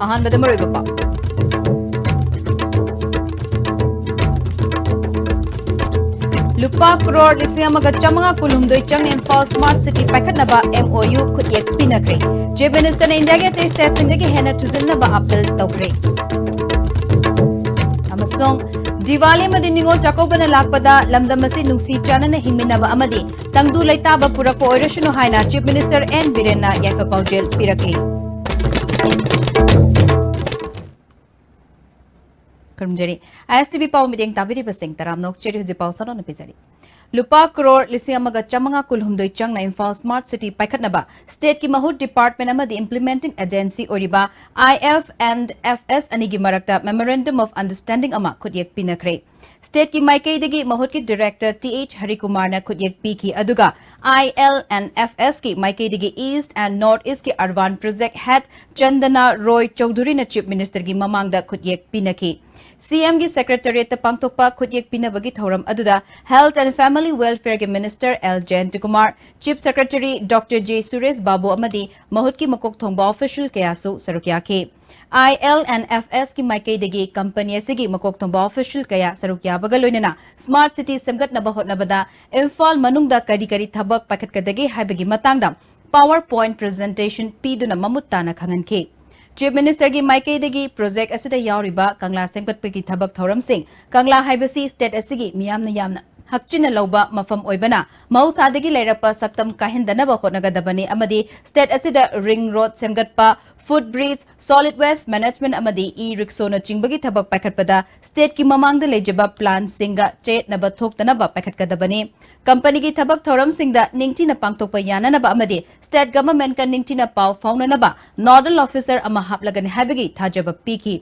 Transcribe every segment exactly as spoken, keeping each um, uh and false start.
ꯑꯍꯥꯟꯕꯗ ꯃꯔꯨꯑꯣꯏꯕ ꯄꯥꯎ꯫ ꯂꯨꯄꯥ ꯀ꯭ꯔꯣꯔ ꯂꯤꯁꯤꯡ ꯑꯃꯒ ꯆꯥꯃꯉꯥ ꯀꯨꯟꯍꯨꯝꯗꯣꯏ ꯆꯪꯅ Imphal smart city ꯄꯥꯏꯈꯠꯅꯕ M O U ꯈꯨꯠꯌꯦꯛ ꯄꯤꯅꯈ꯭ꯔꯦ꯫ Chief ꯃꯤꯅꯤꯁꯇꯔꯅ ꯏꯟꯗꯤꯌꯥꯒꯤ ꯑꯇꯩ ꯁ꯭ꯇꯦꯠꯁꯤꯡꯗꯒꯤ ꯍꯦꯟꯅ ꯊꯨꯖꯤꯟꯅꯕ ꯑꯄꯤꯜ ꯇꯧꯈ꯭ꯔꯦ꯫ ꯑꯃꯁꯨꯡ ꯗꯤꯋꯥꯂꯤ ꯑꯃꯗꯤ ꯅꯤꯉꯣꯜ ꯆꯥꯛꯀꯧꯕꯅ ꯂꯥꯛꯄꯗ ꯂꯝꯗꯝ ꯑꯁꯤ ꯅꯨꯡꯁꯤ ꯆꯥꯟꯅꯅ ꯍꯤꯡꯃꯤꯟꯅꯕ ꯑꯃꯗꯤ ꯇꯪꯗꯨ ꯂꯩꯇꯥꯕ ꯄꯨꯔꯛꯄ ꯑꯣꯏꯔꯁꯅꯨ ꯍꯥꯏꯅ ꯆꯤꯐ ꯃꯤꯅꯤꯁꯇꯔ ꯑꯦꯟ ꯕꯤꯔꯦꯟꯅ ꯌꯥꯏꯐ ꯄꯥꯎꯖꯦꯜ ꯄꯤꯔꯛꯂꯤ꯫ ꯈꯨꯔꯨꯝꯖꯔꯤ꯫ ꯑꯥꯏ ꯑꯦꯁ ꯇꯤ ꯚꯤ ꯄꯥꯎ ꯃꯤꯠꯌꯦꯡ ꯇꯥꯕꯤꯔꯤꯕꯁꯤꯡ ꯇꯔꯥꯝꯅ ꯑꯣꯛꯆꯔꯤ꯫ ꯍꯧꯖꯤꯛ ꯄꯥꯎ ꯁꯟꯗꯣꯛꯅ ꯄꯤꯖꯔꯤ꯫ ꯂꯨꯄꯥ ꯀ꯭ꯔꯣꯔ ꯂꯤꯁꯤꯡ ꯑꯃꯒ ꯆꯥꯃꯉꯥ ꯀꯨꯟꯍꯨꯝꯗꯣꯏ ꯆꯪꯅ ꯏꯝꯐꯥꯜ ꯁ꯭ꯃꯥꯔꯠ ꯁꯤꯇꯤ ꯄꯥꯏꯈꯠꯅꯕ ꯁ꯭ꯇꯦꯠꯀꯤ ꯃꯍꯨꯠ ꯗꯤꯄꯥꯔꯠꯃꯦꯟꯠ ꯑꯃꯗꯤ ꯏꯝꯄ꯭ꯂꯤꯃꯦꯟꯇꯤꯡ ꯑꯦꯖꯦꯟꯁꯤ ꯑꯣꯏꯔꯤꯕ ꯑꯥꯏ ꯑꯦꯐ ꯑꯦꯟ ꯑꯦꯐ ꯑꯦꯁ ꯑꯅꯤꯒꯤ ꯃꯔꯛꯇ ꯃꯦꯃꯣꯔꯦꯟꯗꯝ ꯑꯣꯐ ꯑꯟꯗꯔꯁ꯭ꯇꯦꯟꯗꯤꯡ ꯑꯃ ꯈꯨꯠꯌꯦꯛ ꯄꯤꯅꯈ꯭ꯔꯦ꯫ ꯁ꯭ꯇꯦꯠꯀꯤ ꯃꯥꯏꯀꯩꯗꯒꯤ ꯃꯍꯨꯠꯀꯤ ꯗꯤꯔꯦꯛꯇꯔ ꯇꯤ ꯑꯩꯆ ꯍꯔꯤꯀꯨꯃꯥꯔꯅ ꯈꯨꯠꯌꯦꯛ ꯄꯤꯈꯤ, ꯑꯗꯨꯒ ꯑꯥꯏ ꯑꯦꯜ ꯑꯦꯟ ꯑꯦꯐ ꯑꯦꯁꯀꯤ ꯃꯥꯏꯀꯩꯗꯒꯤ ꯏꯁ꯭ꯠ ꯑꯦꯟꯗ ꯅꯣꯔꯊ ꯏꯁ꯭ꯠꯀꯤ urban project head Chandana Roy ꯆꯧꯙꯨꯔꯤꯅ ꯆꯤꯐ ꯃꯤꯅꯤꯁꯇꯔꯒꯤ ꯃꯃꯥꯡꯗ ꯈꯨꯠꯌꯦꯛ ꯄꯤꯅꯈꯤ꯫ ꯁꯤ ꯑꯦꯝꯒꯤ ꯁꯦꯀ꯭ꯔꯦꯇꯔꯤꯌꯦꯠꯇ ꯄꯥꯡꯊꯣꯛꯄ ꯈꯨꯠꯌꯦꯛ ꯄꯤꯅꯕꯒꯤ ꯊꯧꯔꯝ ꯑꯗꯨꯗ ꯍꯦꯜꯊ ꯑꯦꯟꯗ ꯐꯦꯃꯤꯂꯤ ꯋꯦꯜꯐꯤꯌꯔꯒꯤ minister L Jayantakumar, chief secretary doctor J Suresh Babu ꯑꯃꯗꯤ ꯃꯍꯨꯠꯀꯤ ꯃꯀꯣꯛ ꯊꯣꯡꯕ ꯑꯣꯐꯤꯁꯤꯌꯦꯜ ꯀꯌꯥꯁꯨ ꯁꯔꯨꯛ ꯌꯥꯈꯤ꯫ ꯑꯥꯏ ꯑꯦꯜ ꯑꯦꯟ ꯑꯦꯐ ꯑꯦꯁꯀꯤ ꯃꯥꯏꯀꯩꯗꯒꯤ ꯀꯝꯄꯅꯤ ꯑꯁꯤꯒꯤ ꯃꯀꯣꯛ ꯊꯣꯡꯕ ꯑꯣꯐꯤꯁꯤꯌꯦꯜ ꯀꯌꯥ ꯁꯔꯨꯛ ꯌꯥꯕꯒ ꯂꯣꯏꯅꯅ ꯁ꯭ꯃꯥꯔꯠ ꯁꯤꯇꯤ ꯁꯦꯝꯒꯠꯅꯕ ꯍꯣꯠꯅꯕꯗ ꯏꯝꯐꯥꯜ ꯃꯅꯨꯡꯗ ꯀꯔꯤ ꯀꯔꯤ ꯊꯕꯛ ꯄꯥꯏꯈꯠꯀꯗꯒꯦ ꯍꯥꯏꯕꯒꯤ ꯃꯇꯥꯡꯗ ꯄꯥꯋꯔ ꯄꯣꯏꯟꯠ ꯄ꯭ꯔꯖꯦꯟꯇꯦꯁꯟ ꯄꯤꯗꯨꯅ ꯃꯃꯨꯠ ꯇꯥꯅ ꯈꯪꯍꯟꯈꯤ꯫ ꯆꯤꯐ ꯃꯤꯅꯤꯁꯇꯔꯒꯤ ꯃꯥꯏꯀꯩꯗꯒꯤ ꯄ꯭ꯔꯣꯖꯦꯛ ꯑꯁꯤꯗ ꯌꯥꯎꯔꯤꯕ ꯀꯪꯂꯥ ꯁꯦꯝꯒꯠꯄꯒꯤ ꯊꯕꯛ ꯊꯧꯔꯝꯁꯤꯡ, ꯀꯪꯂꯥ ꯍꯥꯏꯕꯁꯤ ꯁ꯭ꯇꯦꯠ ꯑꯁꯤꯒꯤ ꯃꯤꯌꯥꯝꯅ ꯌꯥꯝꯅ ꯍꯛꯆꯤꯟꯅ ꯂꯧꯕ ꯃꯐꯝ ꯑꯣꯏꯕꯅ ꯃꯍꯧꯁꯥꯗꯒꯤ ꯂꯩꯔꯛꯄ ꯁꯛꯇꯝ ꯀꯥꯏꯍꯟꯗꯅꯕ ꯍꯣꯠꯅꯒꯗꯕꯅꯤ ꯑꯃꯗꯤ ꯁ꯭ꯇꯦꯠ ꯑꯁꯤꯗ ꯔꯤꯡ ꯔꯣꯗ ꯁꯦꯝꯒꯠꯄ, foot bridge, solid waste management ꯑꯃꯗꯤ ꯏ ꯔꯤꯛꯁꯣꯅꯆꯤꯡꯕꯒꯤ ꯊꯕꯛ ꯄꯥꯏꯈꯠꯄꯗ ꯁ꯭ꯇꯦꯠꯀꯤ ꯃꯃꯥꯡꯗ ꯂꯩꯖꯕ ꯄ꯭ꯂꯥꯟꯁꯤꯡꯒ ꯆꯌꯦꯠꯅꯕ ꯊꯣꯛꯇꯅꯕ ꯄꯥꯏꯈꯠꯀꯗꯕꯅꯤ꯫ ꯀꯝꯄꯅꯤꯒꯤ ꯊꯕꯛ ꯊꯧꯔꯝꯁꯤꯡꯗ ꯅꯤꯡꯊꯤꯅ ꯄꯥꯡꯊꯣꯛꯄ ꯌꯥꯅꯅꯕ ꯑꯃꯗꯤ ꯁ꯭ꯇꯦꯠ ꯒꯚꯔꯟꯃꯦꯟꯠꯀ ꯅꯤꯡꯊꯤꯅ ꯄꯥꯎ ꯐꯥꯎꯅꯅꯕ ꯅꯣꯗꯜ ꯑꯣꯐꯤꯁꯔ ꯑꯃ ꯍꯥꯞꯂꯒꯅꯤ ꯍꯥꯏꯕꯒꯤ ꯊꯥꯖꯕ ꯄꯤꯈꯤ꯫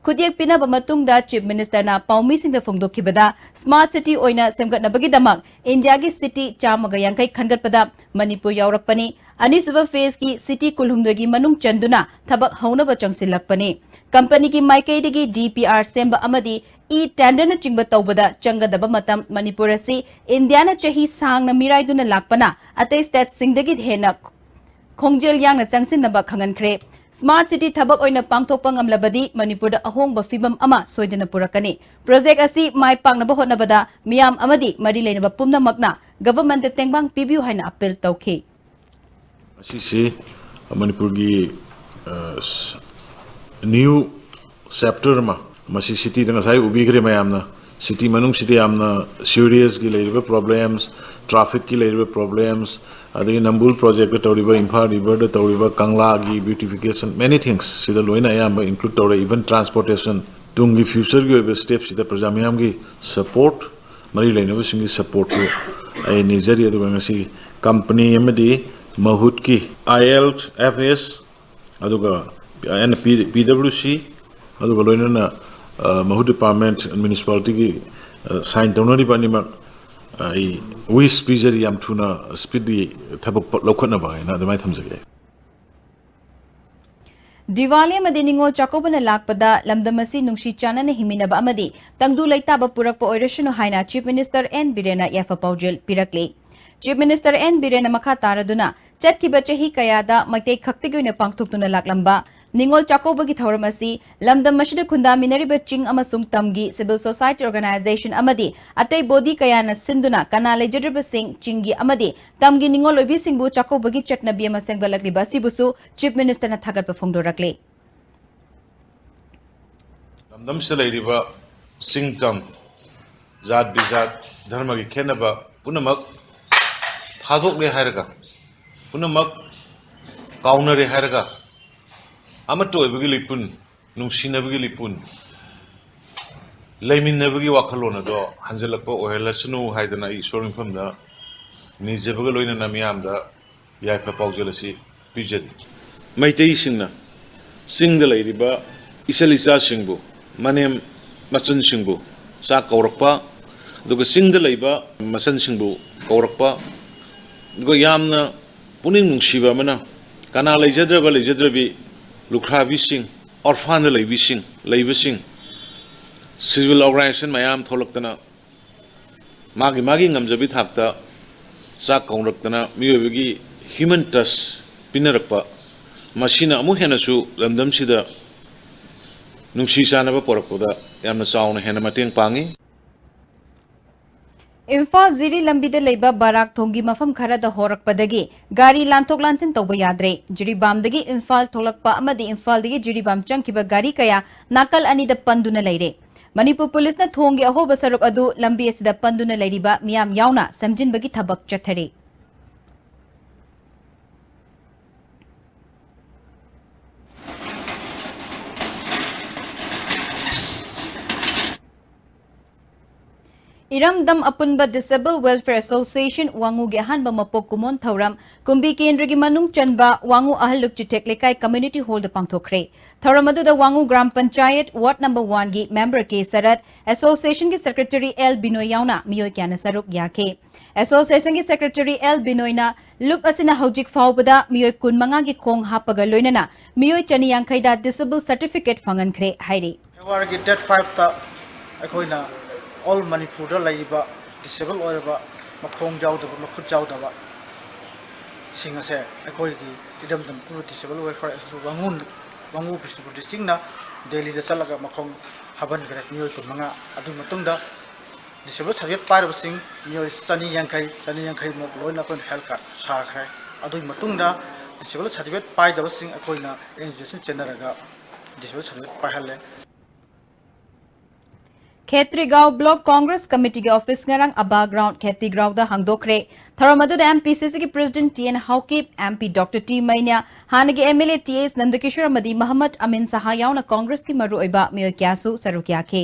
ꯈꯨꯠꯌꯦꯛ ꯄꯤꯅꯕ ꯃꯇꯨꯡꯗ ꯆꯤꯐ ꯃꯤꯅꯤꯁꯇꯔꯅ ꯄꯥꯎꯃꯤꯁꯤꯡꯗ ꯐꯣꯡꯗꯣꯛꯈꯤꯕꯗ ꯁ꯭ꯃꯥꯔꯠ ꯁꯤꯇꯤ ꯑꯣꯏꯅ ꯁꯦꯝꯒꯠꯅꯕꯒꯤꯗꯃꯛ ꯏꯟꯗꯤꯌꯥꯒꯤ ꯁꯤꯇꯤ ꯆꯥꯝꯃꯒ ꯌꯥꯡꯈꯩ ꯈꯟꯒꯠꯄꯗ ꯃꯅꯤꯄꯨꯔ ꯌꯥꯎꯔꯛꯄꯅꯤ꯫ ꯑꯅꯤꯁꯨꯕ ꯐꯦꯖꯀꯤ ꯁꯤꯇꯤ ꯀꯨꯟꯍꯨꯝꯗꯣꯏꯒꯤ ꯃꯅꯨꯡ ꯆꯟꯗꯨꯅ ꯊꯕꯛ ꯍꯧꯅꯕ ꯆꯪꯁꯤꯜꯂꯛꯄꯅꯤ꯫ ꯀꯝꯄꯅꯤꯒꯤ ꯃꯥꯏꯀꯩꯗꯒꯤ ꯗꯤ ꯄꯤ ꯑꯥꯔ ꯁꯦꯝꯕ ꯑꯃꯗꯤ ꯏ ꯇꯦꯟꯗꯔꯅꯆꯤꯡꯕ ꯇꯧꯕꯗ ꯆꯪꯒꯗꯕ ꯃꯇꯝ ꯃꯅꯤꯄꯨꯔ ꯑꯁꯤ ꯏꯟꯗꯤꯌꯥꯅ ꯆꯍꯤ ꯁꯥꯡꯅ ꯃꯤꯔꯥꯏꯗꯨꯅ ꯂꯥꯛꯄꯅ ꯑꯇꯩ ꯁ꯭ꯇꯦꯠꯁꯤꯡꯗꯒꯤ ꯍꯦꯟꯅ ꯈꯣꯡꯖꯦꯜ ꯌꯥꯡꯅ ꯆꯪꯁꯤꯟꯅꯕ ꯈꯪꯍꯟꯈ꯭ꯔꯦ꯫ Smart City ꯊꯕꯛ ꯑꯣꯏꯅ ꯄꯥꯡꯊꯣꯛꯄ ꯉꯝꯂꯕꯗꯤ ꯃꯅꯤꯄꯨꯔꯗ ꯑꯍꯣꯡꯕ ꯐꯤꯕꯝ ꯑꯃ ꯁꯣꯏꯗꯅ ꯄꯨꯔꯛꯀꯅꯤ꯫ Project ꯑꯁꯤ ꯃꯥꯏ ꯄꯥꯛꯅꯕ ꯍꯣꯠꯅꯕꯗ ꯃꯤꯌꯥꯝ ꯑꯃꯗꯤ ꯃꯔꯤ ꯂꯩꯅꯕ ꯄꯨꯝꯅꯃꯛꯅ governmentꯇ ꯇꯦꯡꯕꯥꯡ ꯄꯤꯕꯤꯌꯨ ꯍꯥꯏꯅ appeal ꯇꯧꯈꯤ꯫ ꯑꯁꯤꯁꯤ ꯃꯅꯤꯄꯨꯔꯒꯤ ꯅ꯭ꯌꯨ ꯆꯦꯞꯇꯔ ꯑꯃ, ꯃꯁꯤ ꯁꯤꯇꯤꯗ ꯉꯁꯥꯏ ꯎꯕꯤꯈ꯭ꯔꯦ ꯃꯌꯥꯝꯅ꯫ ꯁꯤꯇꯤ ꯃꯅꯨꯡꯁꯤꯗ ꯌꯥꯝꯅ ꯁꯤꯋꯔꯦꯖꯀꯤ ꯂꯩꯔꯤꯕ problems, trafficꯀꯤ ꯂꯩꯔꯤꯕ problems, ꯑꯗꯒꯤ ꯅꯝꯕꯨꯜ ꯄ꯭ꯔꯣꯖꯦꯛꯇ ꯇꯧꯔꯤꯕ, ꯏꯝꯐꯥꯜ ꯔꯤꯚꯔꯗ ꯇꯧꯔꯤꯕ, ꯀꯪꯂꯥꯒꯤ beautification, many things ꯁꯤꯗ ꯂꯣꯏꯅ ꯑꯌꯥꯝꯕ include ꯇꯧꯔꯦ꯫ Even transportation, ꯇꯨꯡꯒꯤ futureꯒꯤ ꯑꯣꯏꯕ stepꯁꯤꯗ ꯄ꯭ꯔꯖꯥ ꯃꯤꯌꯥꯝꯒꯤ support, ꯃꯔꯤ ꯂꯩꯅꯕꯁꯤꯡꯒꯤ supportꯇꯨ ꯑꯩ ꯅꯤꯖꯔꯤ꯫ ꯑꯗꯨꯒ ꯉꯁꯤ company ꯑꯃꯗꯤ ꯃꯍꯨꯠꯀꯤ, I L F S, ꯑꯗꯨꯒ ꯄꯤ ꯗꯕ꯭ꯂꯤꯎ ꯁꯤ, ꯑꯗꯨꯒ ꯂꯣꯏꯅꯅ ꯃꯍꯨꯠ department, municipalityꯒꯤ sign ꯇꯧꯅꯔꯤꯕ ꯑꯅꯤꯃꯛ ꯑꯩ wish ꯄꯤꯖꯔꯤ, ꯌꯥꯝ ꯊꯨꯅ speedly ꯊꯕꯛ ꯂꯧꯈꯠꯅꯕ ꯍꯥꯏꯅ ꯑꯗꯨꯃꯥꯏꯅ ꯊꯝꯖꯒꯦ꯫ ꯗꯤꯋꯥꯂꯤ ꯑꯃꯗꯤ ꯅꯤꯉꯣꯜ ꯆꯥꯛꯀꯧꯕꯅ ꯂꯥꯛꯄꯗ ꯂꯝꯗꯝ ꯑꯁꯤ ꯅꯨꯡꯁꯤ ꯆꯥꯟꯅꯅ ꯍꯤꯡꯃꯤꯟꯅꯕ ꯑꯃꯗꯤ ꯇꯪꯗꯨ ꯂꯩꯇꯥꯕ ꯄꯨꯔꯛꯄ ꯑꯣꯏꯔꯁꯅꯨ ꯍꯥꯏꯅ Chief Minister N ꯕꯤꯔꯦꯟꯅ ꯌꯥꯏꯐ ꯄꯥꯎꯖꯦꯜ ꯄꯤꯔꯛꯂꯤ꯫ Chief Minister N ꯕꯤꯔꯦꯟꯅ ꯃꯈꯥ ꯇꯥꯔꯗꯨꯅ, ꯆꯠꯈꯤꯕ ꯆꯍꯤ ꯀꯌꯥꯗ ꯃꯩꯇꯩ ꯈꯛꯇꯒꯤ ꯑꯣꯏꯅ ꯄꯥꯡꯊꯣꯛꯇꯨꯅ ꯂꯥꯛꯂꯝꯕ ꯅꯤꯉꯣꯜ ꯆꯥꯛꯀꯧꯕꯒꯤ ꯊꯧꯔꯝ ꯑꯁꯤ ꯂꯝꯗꯝ ꯑꯁꯤꯗ ꯈꯨꯟꯗꯥꯃꯤꯟꯅꯔꯤꯕ ꯆꯤꯡ ꯑꯃꯁꯨꯡ ꯇꯝꯒꯤ civil society organization ꯑꯃꯗꯤ ꯑꯇꯩ body ꯀꯌꯥꯅ ꯁꯤꯟꯗꯨꯅ ꯀꯅꯥ ꯂꯩꯖꯗ꯭ꯔꯕꯁꯤꯡ, ꯆꯤꯡꯒꯤ ꯑꯃꯗꯤ ꯇꯝꯒꯤ ꯅꯤꯉꯣꯜ ꯑꯣꯏꯕꯤꯁꯤꯡꯕꯨ ꯆꯥꯛꯀꯧꯕꯒꯤ ꯆꯠꯅꯕꯤ ꯑꯃ ꯁꯦꯝꯒꯠꯂꯛꯂꯤꯕ ꯑꯁꯤꯕꯨꯁꯨ Chief Ministerꯅ ꯊꯥꯒꯠꯄ ꯐꯣꯡꯗꯣꯔꯛꯂꯤ꯫ ꯂꯝꯗꯝꯁꯤꯗ ꯂꯩꯔꯤꯕ ꯆꯤꯡ ꯇꯝ, ꯖꯥꯠ ꯕꯤꯖꯥꯠ, ꯙꯔꯃꯒꯤ ꯈꯦꯠꯅꯕ ꯄꯨꯝꯅꯃꯛ ꯊꯥꯗꯣꯛꯂꯦ ꯍꯥꯏꯔꯒ, ꯄꯨꯝꯅꯃꯛ ꯀꯥꯎꯅꯔꯦ ꯍꯥꯏꯔꯒ, ꯑꯃꯠꯇ ꯑꯣꯏꯕꯒꯤ ꯂꯤꯄꯨꯟ, ꯅꯨꯡꯁꯤꯅꯕꯒꯤ ꯂꯤꯄꯨꯟ, ꯂꯩꯃꯤꯟꯅꯕꯒꯤ ꯋꯥꯈꯜꯂꯣꯟ ꯑꯗꯣ ꯍꯟꯖꯤꯜꯂꯛꯄ ꯑꯣꯏꯍꯜꯂꯁꯅꯨ ꯍꯥꯏꯗꯅ ꯑꯩ ꯏꯁꯣꯔ ꯃꯐꯝꯗ ꯅꯤꯖꯕꯒ ꯂꯣꯏꯅꯅ ꯃꯤꯌꯥꯝꯗ ꯌꯥꯏꯐ ꯄꯥꯎꯖꯦꯜ ꯑꯁꯤ ꯄꯤꯖꯔꯤ꯫ ꯃꯩꯇꯩꯁꯤꯡꯅ ꯆꯤꯡꯗ ꯂꯩꯔꯤꯕ ꯏꯆꯜ ꯏꯆꯥꯁꯤꯡꯕꯨ, ꯃꯅꯦꯝ ꯃꯆꯟꯁꯤꯡꯕꯨ ꯆꯥꯛ ꯀꯧꯔꯛꯄ, ꯑꯗꯨꯒ ꯆꯤꯡꯗ ꯂꯩꯕ ꯃꯆꯟꯁꯤꯡꯕꯨ ꯀꯧꯔꯛꯄ, ꯑꯗꯨꯒ ꯌꯥꯝꯅ ꯄꯨꯛꯅꯤꯡ ꯅꯨꯡꯁꯤꯕ ꯑꯃꯅ, ꯀꯅꯥ ꯂꯩꯖꯗ꯭ꯔꯕ ꯂꯩꯖꯗ꯭ꯔꯕꯤ, ꯂꯨꯈ꯭ꯔꯥꯕꯤꯁꯤꯡ, orphanꯗ ꯂꯩꯕꯤꯁꯤꯡ, ꯂꯩꯕꯁꯤꯡ, civil organization ꯃꯌꯥꯝ ꯊꯣꯛꯂꯛꯇꯅ ꯃꯥꯒꯤ ꯃꯥꯒꯤ ꯉꯝꯖꯕꯤ ꯊꯥꯛꯇ ꯆꯥꯛ ꯀꯧꯔꯛꯇꯅ ꯃꯤꯑꯣꯏꯕꯒꯤ human touch ꯄꯤꯅꯔꯛꯄ, ꯃꯁꯤꯅ ꯑꯃꯨꯛ ꯍꯦꯟꯅꯁꯨ ꯂꯝꯗꯝꯁꯤꯗ ꯅꯨꯡꯁꯤ ꯆꯥꯟꯅꯕ ꯄꯣꯔꯛꯄꯗ ꯌꯥꯝꯅ ꯆꯥꯎꯅ ꯍꯦꯟꯅ ꯃꯇꯦꯡ ꯄꯥꯡꯉꯤ꯫ ꯏꯝꯐꯥꯜ ꯖꯤꯔꯤ ꯂꯝꯕꯤꯗ ꯂꯩꯕ ꯕꯔꯥꯛ ꯊꯣꯡꯒꯤ ꯃꯐꯝ ꯈꯔꯗ ꯍꯣꯔꯛꯄꯗꯒꯤ ꯒꯥꯔꯤ ꯂꯥꯟꯊꯣꯛ ꯂꯥꯟꯁꯤꯟ ꯇꯧꯕ ꯌꯥꯗ꯭ꯔꯦ꯫ ꯖꯤꯔꯤꯕꯥꯝꯗꯒꯤ ꯏꯝꯐꯥꯜ ꯊꯣꯛꯂꯛꯄ ꯑꯃꯗꯤ ꯏꯝꯐꯥꯜꯗꯒꯤ ꯖꯤꯔꯤꯕꯥꯝ ꯆꯪꯈꯤꯕ ꯒꯥꯔꯤ ꯀꯌꯥ ꯅꯥꯀꯜ ꯑꯅꯤꯗ ꯄꯟꯗꯨꯅ ꯂꯩꯔꯦ꯫ ꯃꯅꯤꯄꯨꯔ ꯄꯨꯂꯤꯁꯅ ꯊꯣꯡꯒꯤ ꯑꯍꯣꯕ ꯁꯔꯨꯛ ꯑꯗꯨ ꯂꯝꯕꯤ ꯑꯁꯤꯗ ꯄꯟꯗꯨꯅ ꯂꯩꯔꯤꯕ ꯃꯤꯌꯥꯝ ꯌꯥꯎꯅ ꯁꯦꯝꯖꯤꯟꯕꯒꯤ ꯊꯕꯛ ꯆꯠꯊꯔꯤ꯫ ꯏꯔꯝꯗꯝ ꯑꯄꯨꯟꯕ Disable Welfare Association ꯋꯥꯉꯨꯒꯤ ꯑꯍꯥꯟꯕ ꯃꯄꯣꯛ ꯀꯨꯝꯑꯣꯟ ꯊꯧꯔꯝ ꯀꯨꯝꯕꯤ ꯀꯦꯟꯗ꯭ꯔꯒꯤ ꯃꯅꯨꯡ ꯆꯟꯕ ꯋꯥꯉꯨ ꯑꯍꯜ ꯂꯨꯞ ꯆꯤꯊꯦꯛ ꯂꯩꯀꯥꯏ community hall ꯗ ꯄꯥꯡꯊꯣꯛꯈ꯭ꯔꯦ꯫ ꯊꯧꯔꯝ ꯑꯗꯨꯗ Wangoo gram panchayat ward number one ꯒꯤ member ꯀꯦ ꯁꯔꯠ, association ꯒꯤ secretary ꯑꯦꯜ ꯕꯤꯅꯣꯏ ꯌꯥꯎꯅ ꯃꯤꯑꯣꯏ ꯀꯌꯥꯅ ꯁꯔꯨꯛ ꯌꯥꯈꯤ꯫ Association ꯒꯤ secretary ꯑꯦꯜ ꯕꯤꯅꯣꯏꯅ ꯂꯨꯞ ꯑꯁꯤꯅ ꯍꯧꯖꯤꯛ ꯐꯥꯎꯕꯗ ꯃꯤꯑꯣꯏ ꯀꯨꯟ ꯃꯉꯥꯒꯤ ꯈꯣꯡ ꯍꯥꯞꯄꯒ ꯂꯣꯏꯅꯅ ꯃꯤꯑꯣꯏ ꯆꯅꯤ ꯌꯥꯡꯈꯩꯗ disable certificate ꯐꯪꯍꯟꯈ꯭ꯔꯦ ꯍꯥꯏꯔꯤ꯫ February ꯒꯤ date five ꯇ ꯑꯩꯈꯣꯏꯅ all ꯃꯅꯤꯄꯨꯔꯗ ꯂꯩꯔꯤꯕ disable ꯑꯣꯏꯔꯕ ꯃꯈꯣꯡ ꯌꯥꯎꯗꯕ, ꯃꯈꯨꯠ ꯌꯥꯎꯗꯕ ꯁꯤꯡ ꯑꯁꯦ ꯑꯩꯈꯣꯏꯒꯤ ꯏꯔꯝꯗꯝ ꯄꯨꯝꯕ Disable Welfare Association ꯋꯥꯉꯨ, ꯋꯥꯉꯨ Bishnupur district ꯅ ꯗꯦꯜꯂꯤꯗ ꯆꯠꯂꯒ ꯃꯈꯣꯡ ꯍꯥꯞꯍꯟꯈ꯭ꯔꯦ, ꯃꯤꯑꯣꯏ ꯀꯨꯟ ꯃꯉꯥ꯫ ꯑꯗꯨꯒꯤ ꯃꯇꯨꯡꯗ disable certificate ꯄꯥꯏꯔꯕꯁꯤꯡ ꯃꯤꯑꯣꯏ ꯆꯅꯤ ꯌꯥꯡꯈꯩ, ꯆꯅꯤ ꯌꯥꯡꯈꯩ ꯃꯨꯛ ꯂꯣꯏꯅ ꯑꯩꯈꯣꯏꯅ health card ꯁꯥꯈ꯭ꯔꯦ꯫ ꯑꯗꯨꯒꯤ ꯃꯇꯨꯡꯗ disable certificate ꯄꯥꯏꯗꯕꯁꯤꯡ ꯑꯩꯈꯣꯏꯅ N G O ꯁꯤꯡ ꯆꯦꯟꯅꯔꯒ disable certificate ꯄꯥꯏꯍꯜꯂꯦ꯫ ꯈꯦꯇ꯭ꯔꯤꯒꯥꯎ Block Congress Committee ꯒꯤ office ꯉꯔꯥꯡ ꯑꯕꯥ ground, ꯈꯦꯇ꯭ꯔꯤꯒꯥꯎꯗ ꯍꯥꯡꯗꯣꯛꯈ꯭ꯔꯦ꯫ ꯊꯧꯔꯝ ꯑꯗꯨꯗ M P C C ꯒꯤ president T N Haokip, M P Doctor T Meinya, ꯍꯥꯟꯅꯒꯤ M L A T S Nandakishor ꯑꯃꯗꯤ ꯃꯍꯝꯃꯗ ꯑꯃꯤꯟ ꯁꯍꯥ ꯌꯥꯎꯅ Congress ꯀꯤ ꯃꯔꯨꯑꯣꯏꯕ ꯃꯤꯑꯣꯏ ꯀꯌꯥꯁꯨ ꯁꯔꯨꯛ ꯌꯥꯈꯤ꯫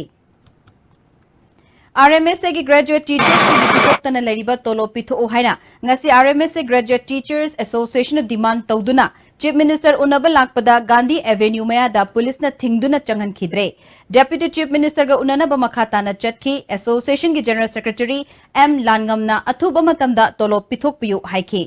R M S A ꯒꯤ graduate teachers ꯁꯤꯡꯒꯤ ꯄꯤꯊꯣꯛꯇꯅ ꯂꯩꯔꯤꯕ ꯇꯣꯂꯣꯞ ꯄꯤꯊꯣꯛꯎ ꯍꯥꯏꯅ ꯉꯁꯤ R M S A Graduate Teachers Association ꯅ demand ꯇꯧꯗꯨꯅ Chief Minister ꯎꯅꯕ ꯂꯥꯛꯄꯗ ꯒꯥꯟꯙꯤ Avenue ꯃꯌꯥꯗ ꯄꯨꯂꯤꯁꯅ ꯊꯤꯡꯗꯨꯅ ꯆꯪꯍꯟꯈꯤꯗ꯭ꯔꯦ꯫ Deputy Chief Minister ꯒ ꯎꯅꯅꯕ ꯃꯈꯥ ꯇꯥꯅ ꯆꯠꯈꯤ꯫ Association ꯒꯤ General Secretary ꯑꯦꯝ ꯂꯥꯟꯉꯝꯅ ꯑꯊꯨꯕ ꯃꯇꯝꯗ ꯇꯣꯂꯣꯞ ꯄꯤꯊꯣꯛꯄꯤꯌꯨ ꯍꯥꯏꯈꯤ꯫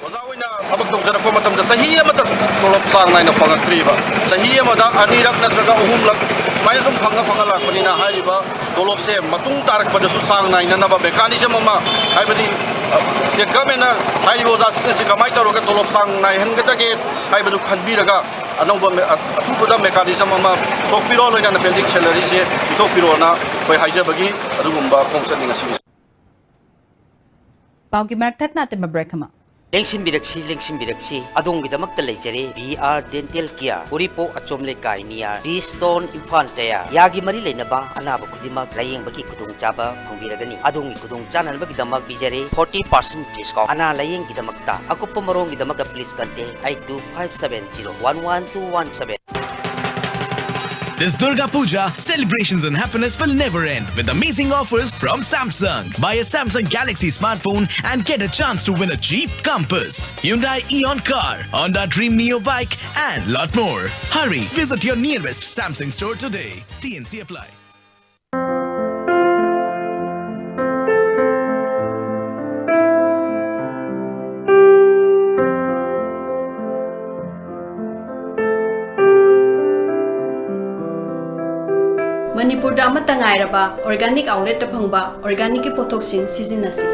ꯑꯣꯖꯥ ꯑꯣꯏꯅ ꯊꯕꯛ ꯇꯧꯖꯔꯛꯄ ꯃꯇꯝꯗ ꯆꯍꯤ ꯑꯃꯗ ꯇꯣꯂꯣꯞ ꯆꯥꯡ ꯅꯥꯏꯅ ꯐꯪꯉꯛꯇ꯭ꯔꯤꯕ, ꯆꯍꯤ ꯑꯃꯗ ꯑꯅꯤꯔꯛ ꯅꯠꯇ꯭ꯔꯒ ꯑꯍꯨꯝꯂꯛ ꯁꯨꯃꯥꯏꯅ ꯁꯨꯝ ꯐꯪꯉ ꯐꯪꯉ ꯂꯥꯛꯄꯅꯤꯅ ꯍꯥꯏꯔꯤꯕ ꯇꯣꯂꯣꯞꯁꯦ ꯃꯇꯨꯡ ꯇꯥꯔꯛꯄꯗꯁꯨ ꯆꯥꯡ ꯅꯥꯏꯅꯅꯕ mechanism ꯑꯃ, ꯍꯥꯏꯕꯗꯤ, ꯑ, state governmentꯅ ꯍꯥꯏꯔꯤꯕ ꯑꯣꯖꯥꯁꯤꯡ ꯑꯁꯤ ꯀꯃꯥꯏꯅ ꯇꯧꯔꯒ ꯇꯣꯂꯣꯞ ꯆꯥꯡ ꯅꯥꯏꯍꯟꯒꯗꯒꯦ ꯍꯥꯏꯕꯗꯨ ꯈꯟꯕꯤꯔꯒ ꯑꯅꯧꯕ ꯃꯦ-, ꯑ-, ꯑꯊꯨꯕꯗ mechanism ꯑꯃ ꯊꯣꯛꯄꯤꯔꯣ, ꯂꯣꯏꯅꯅ pending salaryꯁꯦ ꯄꯤꯊꯣꯛꯄꯤꯔꯣꯅ ꯑꯩꯈꯣꯏ ꯍꯥꯏꯖꯕꯒꯤ ꯑꯗꯨꯒꯨꯝꯕ ꯈꯣꯡꯆꯠꯅꯤ ꯉꯁꯤꯒꯤꯁꯤ꯫ ꯄꯥꯎꯒꯤ ꯃꯔꯛ ꯊꯠꯅ ꯑꯇꯦꯟꯕ break ꯑꯃ꯫ ꯂꯦꯡꯁꯤꯟꯕꯤꯔꯛꯁꯤ, ꯂꯦꯡꯁꯤꯟꯕꯤꯔꯛꯁꯤ, ꯑꯗꯣꯝꯒꯤꯗꯃꯛꯇ ꯂꯩꯖꯔꯦ ꯕꯤ ꯑꯥꯔ Dental Care, ꯎꯔꯤꯄꯣꯛ ꯑꯆꯣꯝ ꯂꯩꯀꯥꯏ near ꯇꯤ ꯁ꯭ꯇꯣꯟ, ꯏꯝꯐꯥꯜ ꯇꯌꯥ꯫ ꯌꯥꯒꯤ ꯃꯔꯤ ꯂꯩꯅꯕ ꯑꯅꯥꯕ ꯈꯨꯗꯤꯡꯃꯛ ꯂꯥꯌꯦꯡꯕꯒꯤ ꯈꯨꯗꯣꯡꯆꯥꯕ ꯐꯪꯕꯤꯔꯒꯅꯤ꯫ ꯑꯗꯣꯝꯒꯤ ꯈꯨꯗꯣꯡ ꯆꯥꯅꯅꯕꯒꯤꯗꯃꯛ ꯄꯤꯖꯔꯦ forty percent discount꯫ ꯑꯅꯥ ꯂꯥꯌꯦꯡꯒꯤꯗꯃꯛꯇ ꯑꯀꯨꯞꯄ ꯃꯔꯣꯜꯒꯤꯗꯃꯛꯇ please contact eight two five seven zero one one two one seven. This Durga Puja, celebrations and happiness will never end with amazing offers from Samsung. Buy a Samsung Galaxy smartphone and get a chance to win a Jeep Compass, Hyundai Eon car, Honda Dream Neo bike, and lot more. Hurry, visit your nearest Samsung store today. T N C apply. ꯃꯅꯤꯄꯨꯔꯗ ꯑꯃꯠꯇ ꯉꯥꯏꯔꯕ organic outletꯇ ꯐꯪꯕ organicꯀꯤ ꯄꯣꯠꯊꯣꯛꯁꯤꯡ ꯁꯤꯖꯤꯟꯅꯁꯤ꯫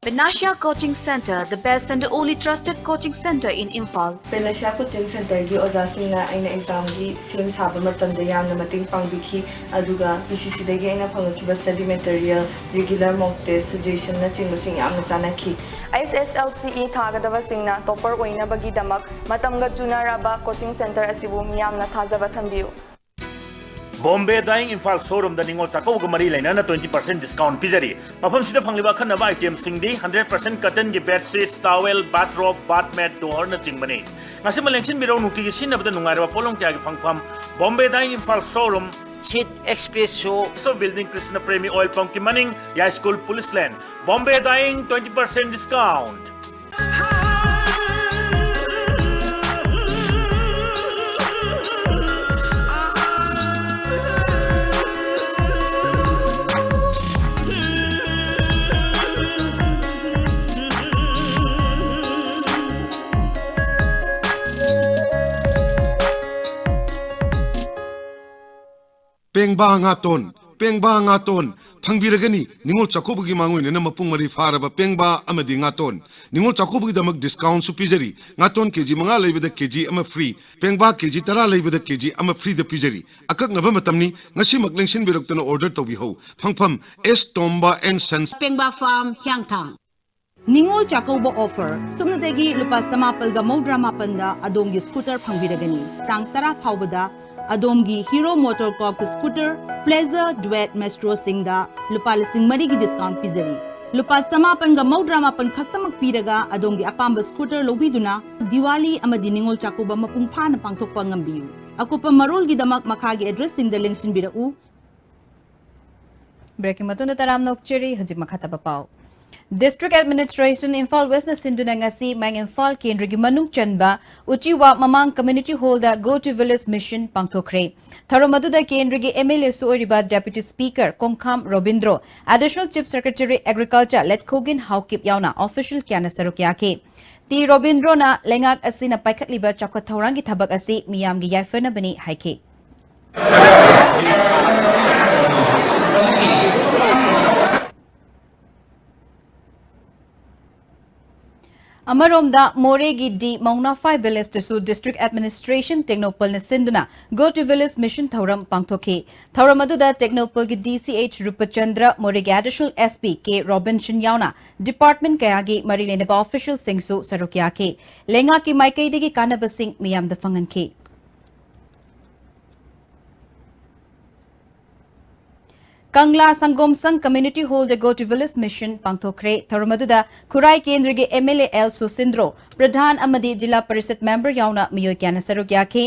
Panacea Coaching Center, the best and only trusted coaching center in Imphal. Panacea Coaching Centerꯒꯤ ꯑꯣꯖꯥꯁꯤꯡꯅ ꯑꯩꯅ examꯒꯤ ꯁꯦꯝ ꯁꯥꯕ ꯃꯇꯝꯗ ꯌꯥꯝꯅ ꯃꯇꯦꯡ ꯄꯥꯡꯕꯤꯈꯤ꯫ ꯑꯗꯨꯒ P C Cꯗꯒꯤ ꯑꯩꯅ ꯐꯪꯂꯛꯈꯤꯕ study material, regular mock test, suggestionꯅꯆꯤꯡꯕꯁꯤꯡ ꯌꯥꯝꯅ ꯆꯥꯟꯅꯈꯤ꯫ H S L C E ꯊꯥꯒꯗꯕꯁꯤꯡꯅ topper ꯑꯣꯏꯅꯕꯒꯤꯗꯃꯛ ꯃꯇꯝꯒ ꯆꯨꯅꯔꯕ coaching center ꯑꯁꯤꯕꯨ ꯃꯤꯌꯥꯝꯅ ꯊꯥꯖꯕ ꯊꯝꯕꯤꯌꯨ꯫ Bombay Dyeing Imphal showroomꯗ ꯅꯤꯉꯣꯜ ꯆꯥꯛꯀꯧꯕꯒ ꯃꯔꯤ ꯂꯩꯅꯅ twenty percent discount ꯄꯤꯖꯔꯤ꯫ ꯃꯐꯝꯁꯤꯗ ꯐꯪꯂꯤꯕ ꯑꯈꯟꯅꯕ itemꯁꯤꯡꯗꯤ hundred percent cottonꯒꯤ bedsheets, towel, bathrobe, bath mat, doorꯅꯆꯤꯡꯕꯅꯤ꯫ ꯉꯁꯤꯃꯛ ꯂꯦꯡꯁꯤꯟꯕꯤꯔꯧ, ꯅꯨꯡꯇꯤꯒꯤ ꯁꯤꯖꯤꯟꯅꯕꯗ ꯅꯨꯡꯉꯥꯏꯔꯕ ꯄꯣꯠꯂꯝ ꯀꯌꯥꯒꯤ ꯐꯪꯐꯝ Bombay Dyeing Imphal showroom, Sheet Express Show, Exo Building, Krishna Premi Oil Pumpꯀꯤ ꯃꯅꯤꯡ, Yai School, Police Lane. Bombay Dyeing, twenty percent discount. ꯄꯦꯡꯕꯥ ꯉꯥꯇꯣꯟ, ꯄꯦꯡꯕꯥ ꯉꯥꯇꯣꯟ ꯐꯪꯕꯤꯔꯒꯅꯤ꯫ ꯅꯤꯉꯣꯜ ꯆꯥꯛꯀꯧꯕꯒꯤ ꯃꯥꯡꯑꯣꯏꯅꯅ ꯃꯄꯨꯡ ꯃꯔꯩ ꯐꯥꯔꯕ ꯄꯦꯡꯕꯥ ꯑꯃꯗꯤ ꯉꯥꯇꯣꯟ꯫ ꯅꯤꯉꯣꯜ ꯆꯥꯛꯀꯧꯕꯒꯤꯗꯃꯛ discountꯁꯨ ꯄꯤꯖꯔꯤ꯫ ꯉꯥꯇꯣꯟ ꯀꯦ ꯖꯤ ꯃꯉꯥ ꯂꯩꯕꯗ ꯀꯦ ꯖꯤ ꯑꯃ free, ꯄꯦꯡꯕꯥ ꯀꯦ ꯖꯤ ꯇꯔꯥ ꯂꯩꯕꯗ ꯀꯦ ꯖꯤ ꯑꯃ freeꯗ ꯄꯤꯖꯔꯤ꯫ ꯑꯀꯛꯅꯕ ꯃꯇꯝꯅꯤ, ꯉꯁꯤꯃꯛ ꯂꯦꯡꯁꯤꯟꯕꯤꯔꯛꯇꯨꯅ order ꯇꯧꯕꯤꯍꯧ꯫ ꯐꯪꯐꯝ, S Tomba and Sons, ꯄꯦꯡꯕꯥ Farm, ꯍꯤꯌꯥꯡꯊꯥꯡ꯫ ꯅꯤꯉꯣꯜ ꯆꯥꯛꯀꯧꯕ offer, ꯁꯨꯞꯅꯇꯒꯤ ꯂꯨꯄꯥ ꯆꯃꯥꯄꯜꯒ ꯃꯧꯗ꯭ꯔꯥ ꯃꯥꯄꯟꯗ ꯑꯗꯣꯝꯒꯤ scooter ꯐꯪꯕꯤꯔꯒꯅꯤ꯫ ꯇꯥꯡ ꯇꯔꯥ ꯐꯥꯎꯕꯗ ꯑꯗꯣꯝꯒꯤ Hero MotoCorpꯀꯤ scooter, Pleasure, Duet, Maestroꯁꯤꯡꯗ ꯂꯨꯄꯥ ꯂꯤꯁꯤꯡ ꯃꯔꯤꯒꯤ discount ꯄꯤꯖꯔꯤ꯫ ꯂꯨꯄꯥ ꯆꯃꯥꯄꯟꯒ ꯃꯧꯗ꯭ꯔꯥ ꯃꯥꯄꯟ ꯈꯛꯇꯃꯛ ꯄꯤꯔꯒ ꯑꯗꯣꯝꯒꯤ ꯑꯄꯥꯝꯕ scooter ꯂꯧꯕꯤꯗꯨꯅ ꯗꯤꯋꯥꯂꯤ ꯑꯃꯗꯤ ꯅꯤꯉꯣꯜ ꯆꯥꯛꯀꯧꯕ ꯃꯄꯨꯡ ꯐꯥꯅ ꯄꯥꯡꯊꯣꯛꯄ ꯉꯝꯕꯤꯌꯨ꯫ ꯑꯀꯨꯞꯄ ꯃꯔꯣꯜꯒꯤꯗꯃꯛ ꯃꯈꯥꯒꯤ addressꯁꯤꯡꯗ ꯂꯦꯡꯁꯤꯟꯕꯤꯔꯛꯎ꯫ Breakꯀꯤ ꯃꯇꯨꯡꯗ ꯇꯔꯥꯝꯅ ꯑꯣꯛꯆꯔꯤ꯫ ꯍꯧꯖꯤꯛ ꯃꯈꯥ ꯇꯥꯕ ꯄꯥꯎ꯫ District Administration ꯏꯝꯐꯥꯜ Westꯅ ꯁꯤꯟꯗꯨꯅ ꯉꯁꯤ ꯃꯌꯥꯡ ꯏꯝꯐꯥꯜ ꯀꯦꯟꯗ꯭ꯔꯒꯤ ꯃꯅꯨꯡ ꯆꯟꯕ ꯎꯆꯤꯋꯥ ꯃꯃꯥꯡ Community Hallꯗ Go to Village Mission ꯄꯥꯡꯊꯣꯛꯈ꯭ꯔꯦ꯫ ꯊꯧꯔꯝ ꯑꯗꯨꯗ ꯀꯦꯟꯗ꯭ꯔꯒꯤ MLAꯁꯨ ꯑꯣꯏꯔꯤꯕ Deputy Speaker ꯀꯣꯡꯈꯥꯝ Robindro, Additional Chief Secretary Agriculture ꯂꯦꯠꯈꯣꯒꯤꯟ Haokip ꯌꯥꯎꯅ official ꯀꯌꯥꯅ ꯁꯔꯨꯛ ꯌꯥꯈꯤ꯫ ꯇꯤ ꯔꯣꯕꯤꯟꯗ꯭ꯔꯣꯅ ꯂꯩꯉꯥꯛ ꯑꯁꯤꯅ ꯄꯥꯏꯈꯠꯂꯤꯕ ꯆꯥꯎꯈꯠ ꯊꯧꯔꯥꯡꯒꯤ ꯊꯕꯛ ꯑꯁꯤ ꯃꯤꯌꯥꯝꯒꯤ ꯌꯥꯏꯐꯅꯕꯅꯤ ꯍꯥꯏꯈꯤ꯫ ꯑꯃꯔꯣꯝꯗ ꯃꯣꯔꯦꯒꯤ ꯗꯤ ꯃꯧꯅꯥꯐꯥꯏ Villageꯇꯁꯨ District Administration ꯇꯦꯡꯅꯧꯄꯜꯅ ꯁꯤꯟꯗꯨꯅ Go to Village Mission ꯊꯧꯔꯝ ꯄꯥꯡꯊꯣꯛꯈꯤ꯫ ꯊꯧꯔꯝ ꯑꯗꯨꯗ ꯇꯦꯡꯅꯧꯄꯜꯒꯤ DCH ꯔꯨꯄꯆꯟꯗ꯭ꯔ, ꯃꯣꯔꯦꯒꯤ Additional SP ꯀꯦ ꯔꯣꯕꯤꯟꯁꯟ ꯌꯥꯎꯅ department ꯀꯌꯥꯒꯤ ꯃꯔꯤ ꯂꯩꯅꯕ officialꯁꯤꯡꯁꯨ ꯁꯔꯨꯛ ꯌꯥꯈꯤ꯫ ꯂꯩꯉꯥꯛꯀꯤ ꯃꯥꯏꯀꯩꯗꯒꯤ ꯀꯥꯟꯅꯕꯁꯤꯡ ꯃꯤꯌꯥꯝꯗ ꯐꯪꯍꯟꯈꯤ꯫ ꯀꯪꯂꯥ ꯁꯪꯒꯣꯝ ꯁꯪ Community Hallꯗ Go to Village Mission ꯄꯥꯡꯊꯣꯛꯈ꯭ꯔꯦ꯫ ꯊꯧꯔꯝ ꯑꯗꯨꯗ ꯈꯨꯔꯥꯏ ꯀꯦꯟꯗ꯭ꯔꯒꯤ MLA ꯑꯦꯜ ꯁꯨꯁꯤꯟꯗ꯭ꯔꯣ, ꯄ꯭ꯔꯙꯥꯟ ꯑꯃꯗꯤ ꯖꯤꯂꯥ ꯄꯔꯤꯁꯠ member ꯌꯥꯎꯅ ꯃꯤꯑꯣꯏ ꯀꯌꯥꯅ ꯁꯔꯨꯛ ꯌꯥꯈꯤ꯫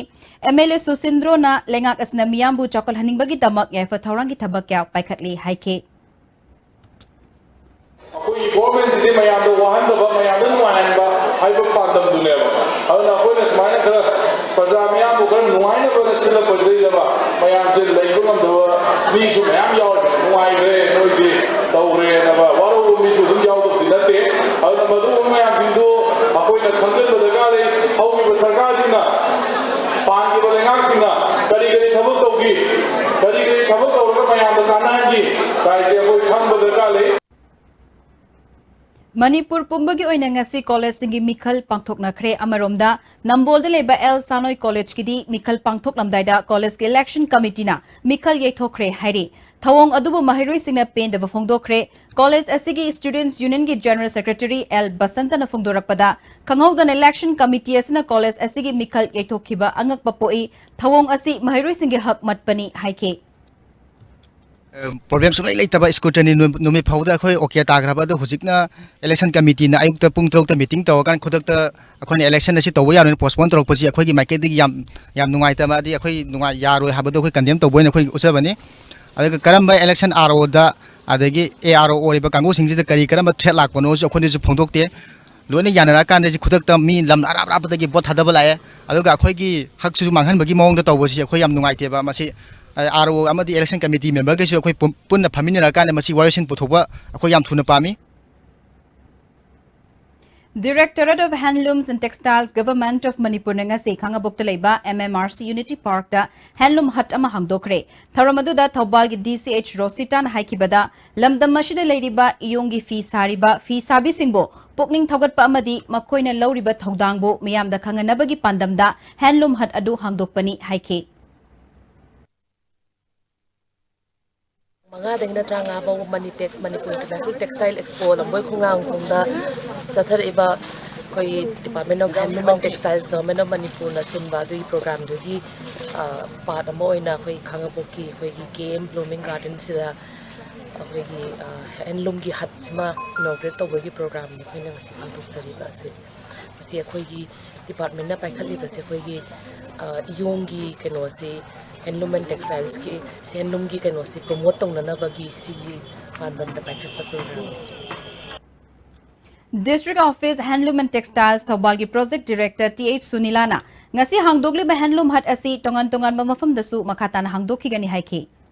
MLA ꯁꯨꯁꯤꯟꯗ꯭ꯔꯣꯅ ꯂꯩꯉꯥꯛ ꯑꯁꯤꯅ ꯃꯤꯌꯥꯝꯕꯨ ꯆꯥꯎꯈꯠꯍꯟꯅꯤꯡꯕꯒꯤꯗꯃꯛ ꯌꯥꯏꯐ ꯊꯧꯔꯥꯡꯒꯤ ꯊꯕꯛ ꯀꯌꯥ ꯄꯥꯏꯈꯠꯂꯤ ꯍꯥꯏꯈꯤ꯫ ꯑꯩꯈꯣꯏꯒꯤ governmentꯁꯤꯗꯤ ꯃꯌꯥꯝꯗ ꯋꯥꯍꯟꯗꯕ, ꯃꯌꯥꯝꯗ ꯅꯨꯡꯉꯥꯏꯍꯟꯕ ꯍꯥꯏꯕ ꯄꯥꯟꯗꯝꯗꯨꯅꯦꯕ꯫ ꯑꯗꯨꯅ ꯑꯩꯈꯣꯏꯅ ꯁꯨꯃꯥꯏꯅ ꯈꯔ ꯄ꯭ꯔꯖꯥ ꯃꯤꯌꯥꯝꯕꯨ ꯈꯔ ꯅꯨꯡꯉꯥꯏꯅꯕꯅ ꯁꯤꯜꯂꯛꯄꯁꯤꯗꯩꯗ ꯃꯌꯥꯝꯁꯦ ꯂꯩꯕ ꯉꯝꯗꯕ ꯃꯤꯁꯨ ꯃꯌꯥꯝ ꯌꯥꯎꯔꯤꯕꯅꯤ꯫ ꯅꯨꯡꯉꯥꯏꯈ꯭ꯔꯦ, ꯅꯣꯏꯁꯤ ꯇꯧꯈ꯭ꯔꯦꯅ ꯋꯥꯔꯧꯕ ꯃꯤꯁꯨ ꯑꯗꯨꯝ ꯌꯥꯎꯗꯕꯗꯤ ꯅꯠꯇꯦ꯫ ꯑꯗꯨꯅ ꯃꯗꯨꯒꯨꯝꯕ ꯃꯌꯥꯝꯁꯤꯡꯗꯨ ꯑꯩꯈꯣꯏꯅ ꯈꯪꯖꯤꯟꯕ ꯗꯔꯀꯥꯔ ꯂꯩ꯫ ꯍꯧꯈꯤꯕ ꯁꯔꯀꯥꯔꯁꯤꯡꯅ, ꯄꯥꯟꯈꯤꯕ ꯂꯩꯉꯥꯛꯁꯤꯡꯅ ꯀꯔꯤ ꯀꯔꯤ ꯊꯕꯛ ꯇꯧꯈꯤ, ꯀꯔꯤ ꯊꯕꯛ ꯇꯧꯔꯒ ꯃꯌꯥꯝꯗ ꯀꯥꯟꯅꯍꯟꯒꯦ ꯀꯥꯏꯁꯦ ꯑꯩꯈꯣꯏ ꯈꯪꯕ ꯗꯔꯀꯥꯔ ꯂꯩ꯫ ꯃꯅꯤꯄꯨꯔ ꯄꯨꯝꯕꯒꯤ ꯑꯣꯏꯅ ꯉꯁꯤ ꯀꯣꯂꯦꯖꯁꯤꯡꯒꯤ ꯃꯤꯈꯜ ꯄꯥꯡꯊꯣꯛꯅꯈ꯭ꯔꯦ꯫ ꯑꯃꯔꯣꯝꯗ, ꯅꯝꯕꯣꯜꯗ ꯂꯩꯕ ꯑꯦꯜ ꯁꯥꯅꯣꯏ ꯀꯣꯂꯦꯖꯀꯤꯗꯤ ꯃꯤꯈꯜ ꯄꯥꯡꯊꯣꯛꯂꯝꯗꯥꯏꯗ ꯀꯣꯂꯦꯖꯀꯤ ꯏꯂꯦꯛꯁꯟ ꯀꯃꯤꯇꯤꯅ ꯃꯤꯈꯜ ꯌꯩꯊꯣꯛꯈ꯭ꯔꯦ ꯍꯥꯏꯔꯤ꯫ ꯊꯧꯑꯣꯡ ꯑꯗꯨꯕꯨ ꯃꯍꯩꯔꯣꯏꯁꯤꯡꯅ ꯄꯦꯟꯗꯕ ꯐꯣꯡꯗꯣꯛꯈ꯭ꯔꯦ꯫ ꯀꯣꯂꯦꯖ ꯑꯁꯤꯒꯤ ꯁ꯭ꯇꯨꯗꯦꯟꯠꯁ ꯌꯨꯅꯤꯌꯟꯒꯤ ꯖꯦꯅꯔꯦꯜ ꯁꯦꯀ꯭ꯔꯦꯇꯔꯤ ꯑꯦꯜ ꯕꯁꯟꯇꯅ ꯐꯣꯡꯗꯣꯔꯛꯄꯗ, ꯈꯪꯍꯧꯗꯅ ꯏꯂꯦꯛꯁꯟ ꯀꯃꯤꯇꯤ ꯑꯁꯤꯅ ꯀꯣꯂꯦꯖ ꯑꯁꯤꯒꯤ ꯃꯤꯈꯜ ꯌꯩꯊꯣꯛꯈꯤꯕ ꯑꯉꯛꯄ ꯄꯣꯛꯏ꯫ ꯊꯧꯑꯣꯡ ꯑꯁꯤ ꯃꯍꯩꯔꯣꯏꯁꯤꯡꯒꯤ ꯍꯛ ꯃꯠꯄꯅꯤ ꯍꯥꯏꯈꯤ꯫ ꯑ, ꯄ꯭ꯔꯣꯕ꯭ꯂꯦꯝ ꯁꯨꯡꯂꯩ ꯂꯩꯇꯕ ꯁ꯭ꯀ꯭ꯔꯨꯇꯅꯤ ꯅꯨ-, ꯅꯨꯃꯤꯠ ꯐꯥꯎꯗ ꯑꯩꯈꯣꯏ ꯑꯣꯀꯦ ꯇꯥꯈ꯭ꯔꯕ꯫ ꯑꯗꯣ ꯍꯧꯖꯤꯛꯅ ꯏꯂꯦꯛꯁꯟ ꯀꯃꯤꯇꯤꯅ ꯑꯌꯨꯛꯇ ꯄꯨꯡ ꯇꯔꯨꯛꯇ ꯃꯤꯇꯤꯡ ꯇꯧꯔꯀꯥꯟꯗ ꯈꯨꯗꯛꯇ ꯑꯩꯈꯣꯏꯅ ꯏꯂꯦꯛꯁꯟ ꯑꯁꯤ ꯇꯧꯕ ꯌꯥꯔꯣꯏꯅ ꯄꯣꯁꯄꯣꯟ ꯇꯧꯔꯛꯄꯁꯤ ꯑꯩꯈꯣꯏꯒꯤ ꯃꯥꯏꯀꯩꯗꯒꯤ ꯌꯥꯝ, ꯌꯥꯝ ꯅꯨꯡꯉꯥꯏꯇꯕ, ꯑꯃꯗꯤ ꯑꯩꯈꯣꯏ ꯅꯨꯡꯉꯥꯏ-, ꯌꯥꯔꯣꯏ ꯍꯥꯏꯕꯗꯣ ꯑꯩꯈꯣꯏ ꯀꯟꯗꯦꯝ ꯇꯧꯕ ꯑꯣꯏꯅ ꯑꯩꯈꯣꯏ ꯎꯠꯆꯕꯅꯤ꯫ ꯑꯗꯨꯒ ꯀꯔꯝꯕ ꯏꯂꯦꯛꯁꯟ ꯑꯥꯔ ꯑꯣꯗ ꯑꯗꯒꯤ ꯑꯦ ꯑꯥꯔ ꯑꯣ ꯑꯣꯏꯔꯤꯕ ꯀꯥꯡꯕꯨꯁꯤꯡꯁꯤꯗ ꯀꯔꯤ ꯀꯔꯝꯕ ꯊ꯭ꯔꯦꯠ ꯂꯥꯛꯄꯅꯣꯁꯨ ꯑꯩꯈꯣꯏꯅꯁꯨ ꯐꯣꯡꯗꯣꯛꯇꯦ꯫ ꯂꯣꯏꯅ ꯌꯥꯅꯔꯀꯥꯟꯗ ꯁꯤ ꯈꯨꯗꯛꯇ ꯃꯤ ꯂꯝ ꯑꯔꯥꯞ ꯑꯔꯥꯞꯄꯗꯒꯤ ꯚꯣꯠ ꯊꯥꯗꯕ ꯂꯥꯛꯑꯦ꯫ ꯑꯗꯨꯒ ꯑꯩꯈꯣꯏꯒꯤ ꯍꯛꯁꯤꯁꯨ ꯃꯥꯡꯍꯟꯕꯒꯤ ꯃꯑꯣꯡꯗ ꯇꯧꯕꯁꯤ ꯑꯩꯈꯣꯏ ꯌꯥꯝ ꯅꯨꯡꯉꯥꯏꯇꯦꯕ꯫ ꯃꯁꯤ, ꯑ, ꯑꯥꯔ ꯑꯣ ꯑꯃꯗꯤ ꯏꯂꯦꯛꯁꯟ ꯀꯃꯤꯇꯤ ꯃꯦꯝꯕꯔꯈꯩꯁꯨ ꯑꯩꯈꯣꯏ ꯄꯨꯝ-, ꯄꯨꯟꯅ ꯐꯝꯃꯤꯟꯅꯔꯀꯥꯟꯗ ꯃꯁꯤ ꯋꯥꯔꯣꯏꯁꯤꯟ ꯄꯨꯊꯣꯛꯄ ꯑꯩꯈꯣꯏ ꯌꯥꯝ ꯊꯨꯅ ꯄꯥꯝꯃꯤ꯫ Directorate of Handlooms and Textiles, Government of Manipurꯅ ꯉꯁꯤ ꯈꯥꯡꯉꯕꯣꯛꯇ ꯂꯩꯕ M M R C Unity Parkꯇ handloom hut ꯑꯃ ꯍꯥꯡꯗꯣꯛꯈ꯭ꯔꯦ꯫ ꯊꯧꯔꯝ ꯑꯗꯨꯗ ꯊꯧꯕꯥꯜꯒꯤ ꯗꯤ ꯁꯤ ꯑꯩꯆ ꯔꯣꯁꯤꯇꯥꯅ ꯍꯥꯏꯈꯤꯕꯗ, ꯂꯝꯗꯝ ꯑꯁꯤꯗ ꯂꯩꯔꯤꯕ ꯏꯌꯣꯡꯒꯤ ꯐꯤ ꯁꯥꯔꯤꯕ ꯐꯤ ꯁꯥꯕꯤꯁꯤꯡꯕꯨ ꯄꯨꯛꯅꯤꯡ ꯊꯧꯒꯠꯄ ꯑꯃꯗꯤ ꯃꯈꯣꯏꯅ ꯂꯧꯔꯤꯕ ꯊꯧꯗꯥꯡꯕꯨ ꯃꯤꯌꯥꯝꯗ ꯈꯪꯍꯟꯅꯕꯒꯤ ꯄꯥꯟꯗꯝꯗ handloom hut ꯑꯗꯨ ꯍꯥꯡꯗꯣꯛꯄꯅꯤ ꯍꯥꯏꯈꯤ꯫ ꯃꯉꯥꯗꯒꯤꯅ ꯇꯔꯥꯃꯉꯥ ꯐꯥꯎꯕ ꯃꯅꯤꯇꯦꯛꯁ, ꯃꯅꯤꯄꯨꯔ ꯏꯟꯇꯔꯅꯦꯁꯅꯦꯜ ꯇꯦꯛꯁꯇꯥꯏꯜ ꯑꯦꯛꯁꯄꯣ ꯂꯝꯕꯣꯏ ꯈꯣꯡꯅꯥꯡꯈꯣꯡꯗ ꯆꯠꯊꯔꯛꯏꯕ ꯑꯩꯈꯣꯏꯒꯤ Department of Handloom and Textiles, Government of ꯃꯅꯤꯄꯨꯔꯅ ꯁꯤꯟꯕ ꯑꯗꯨꯒꯤ ꯄ꯭ꯔꯣꯒ꯭ꯔꯥꯝꯗꯨꯒꯤ, ꯑ, ꯄꯥꯔꯠ ꯑꯃ ꯑꯣꯏꯅ ꯑꯩꯈꯣꯏ ꯈꯥꯡꯉꯕꯣꯛꯀꯤ ꯑꯩꯈꯣꯏꯒꯤ ꯀꯦ ꯑꯦꯝ ꯕ꯭ꯂꯨꯃꯤꯡ ꯒꯥꯔꯗꯦꯟꯁꯤꯗ ꯑꯩꯈꯣꯏꯒꯤ, ꯑ, ꯍꯦꯟꯂꯨꯝꯒꯤ ꯍꯠꯁꯤꯃ ꯏꯅꯣꯒ꯭ꯔꯦꯠ ꯇꯧꯕꯒꯤ ꯄ꯭ꯔꯣꯒ꯭ꯔꯥꯝꯅꯤ ꯑꯩꯈꯣꯏꯅ ꯉꯁꯤ ꯄꯥꯡꯊꯣꯛꯆꯔꯤꯕ ꯑꯁꯤ꯫ ꯃꯁꯤ ꯑꯩꯈꯣꯏꯒꯤ ꯗꯤꯄꯥꯔꯠꯃꯦꯟꯅ ꯄꯥꯏꯈꯠꯂꯤꯕꯁꯦ ꯑꯩꯈꯣꯏꯒꯤ, ꯑ, ꯏꯌꯣꯡꯒꯤ ꯀꯩꯅꯣꯁꯤ, ꯍꯦꯟꯂꯨꯝ ꯑꯦꯟ ꯇꯦꯛꯁꯇꯥꯏꯜꯁꯀꯤ, ꯍꯦꯟꯂꯨꯝꯒꯤ ꯀꯩꯅꯣꯁꯤ ꯄ꯭ꯔꯣꯃꯣꯠ ꯇꯧꯅꯅꯕꯒꯤ ꯁꯤꯒꯤ ꯄꯥꯟꯗꯝꯗ ꯄꯥꯏꯈꯠꯄ ꯄ꯭ꯔꯣꯒ꯭ꯔꯥꯝꯅꯤ꯫ District Office Handloom and Textiles ꯊꯧꯕꯥꯜꯒꯤ Project Director ꯇꯤ ꯑꯩꯆ ꯁꯨꯅꯤꯂꯥꯅ ꯉꯁꯤ ꯍꯥꯡꯗꯣꯛꯂꯤꯕ handloom hut ꯑꯁꯤ ꯇꯣꯉꯥꯟ ꯇꯣꯉꯥꯟꯕ ꯃꯐꯝꯗꯁꯨ ꯃꯈꯥ ꯇꯥꯅ ꯍꯥꯡꯗꯣꯛꯈꯤꯒꯅꯤ ꯍꯥꯏꯈꯤ꯫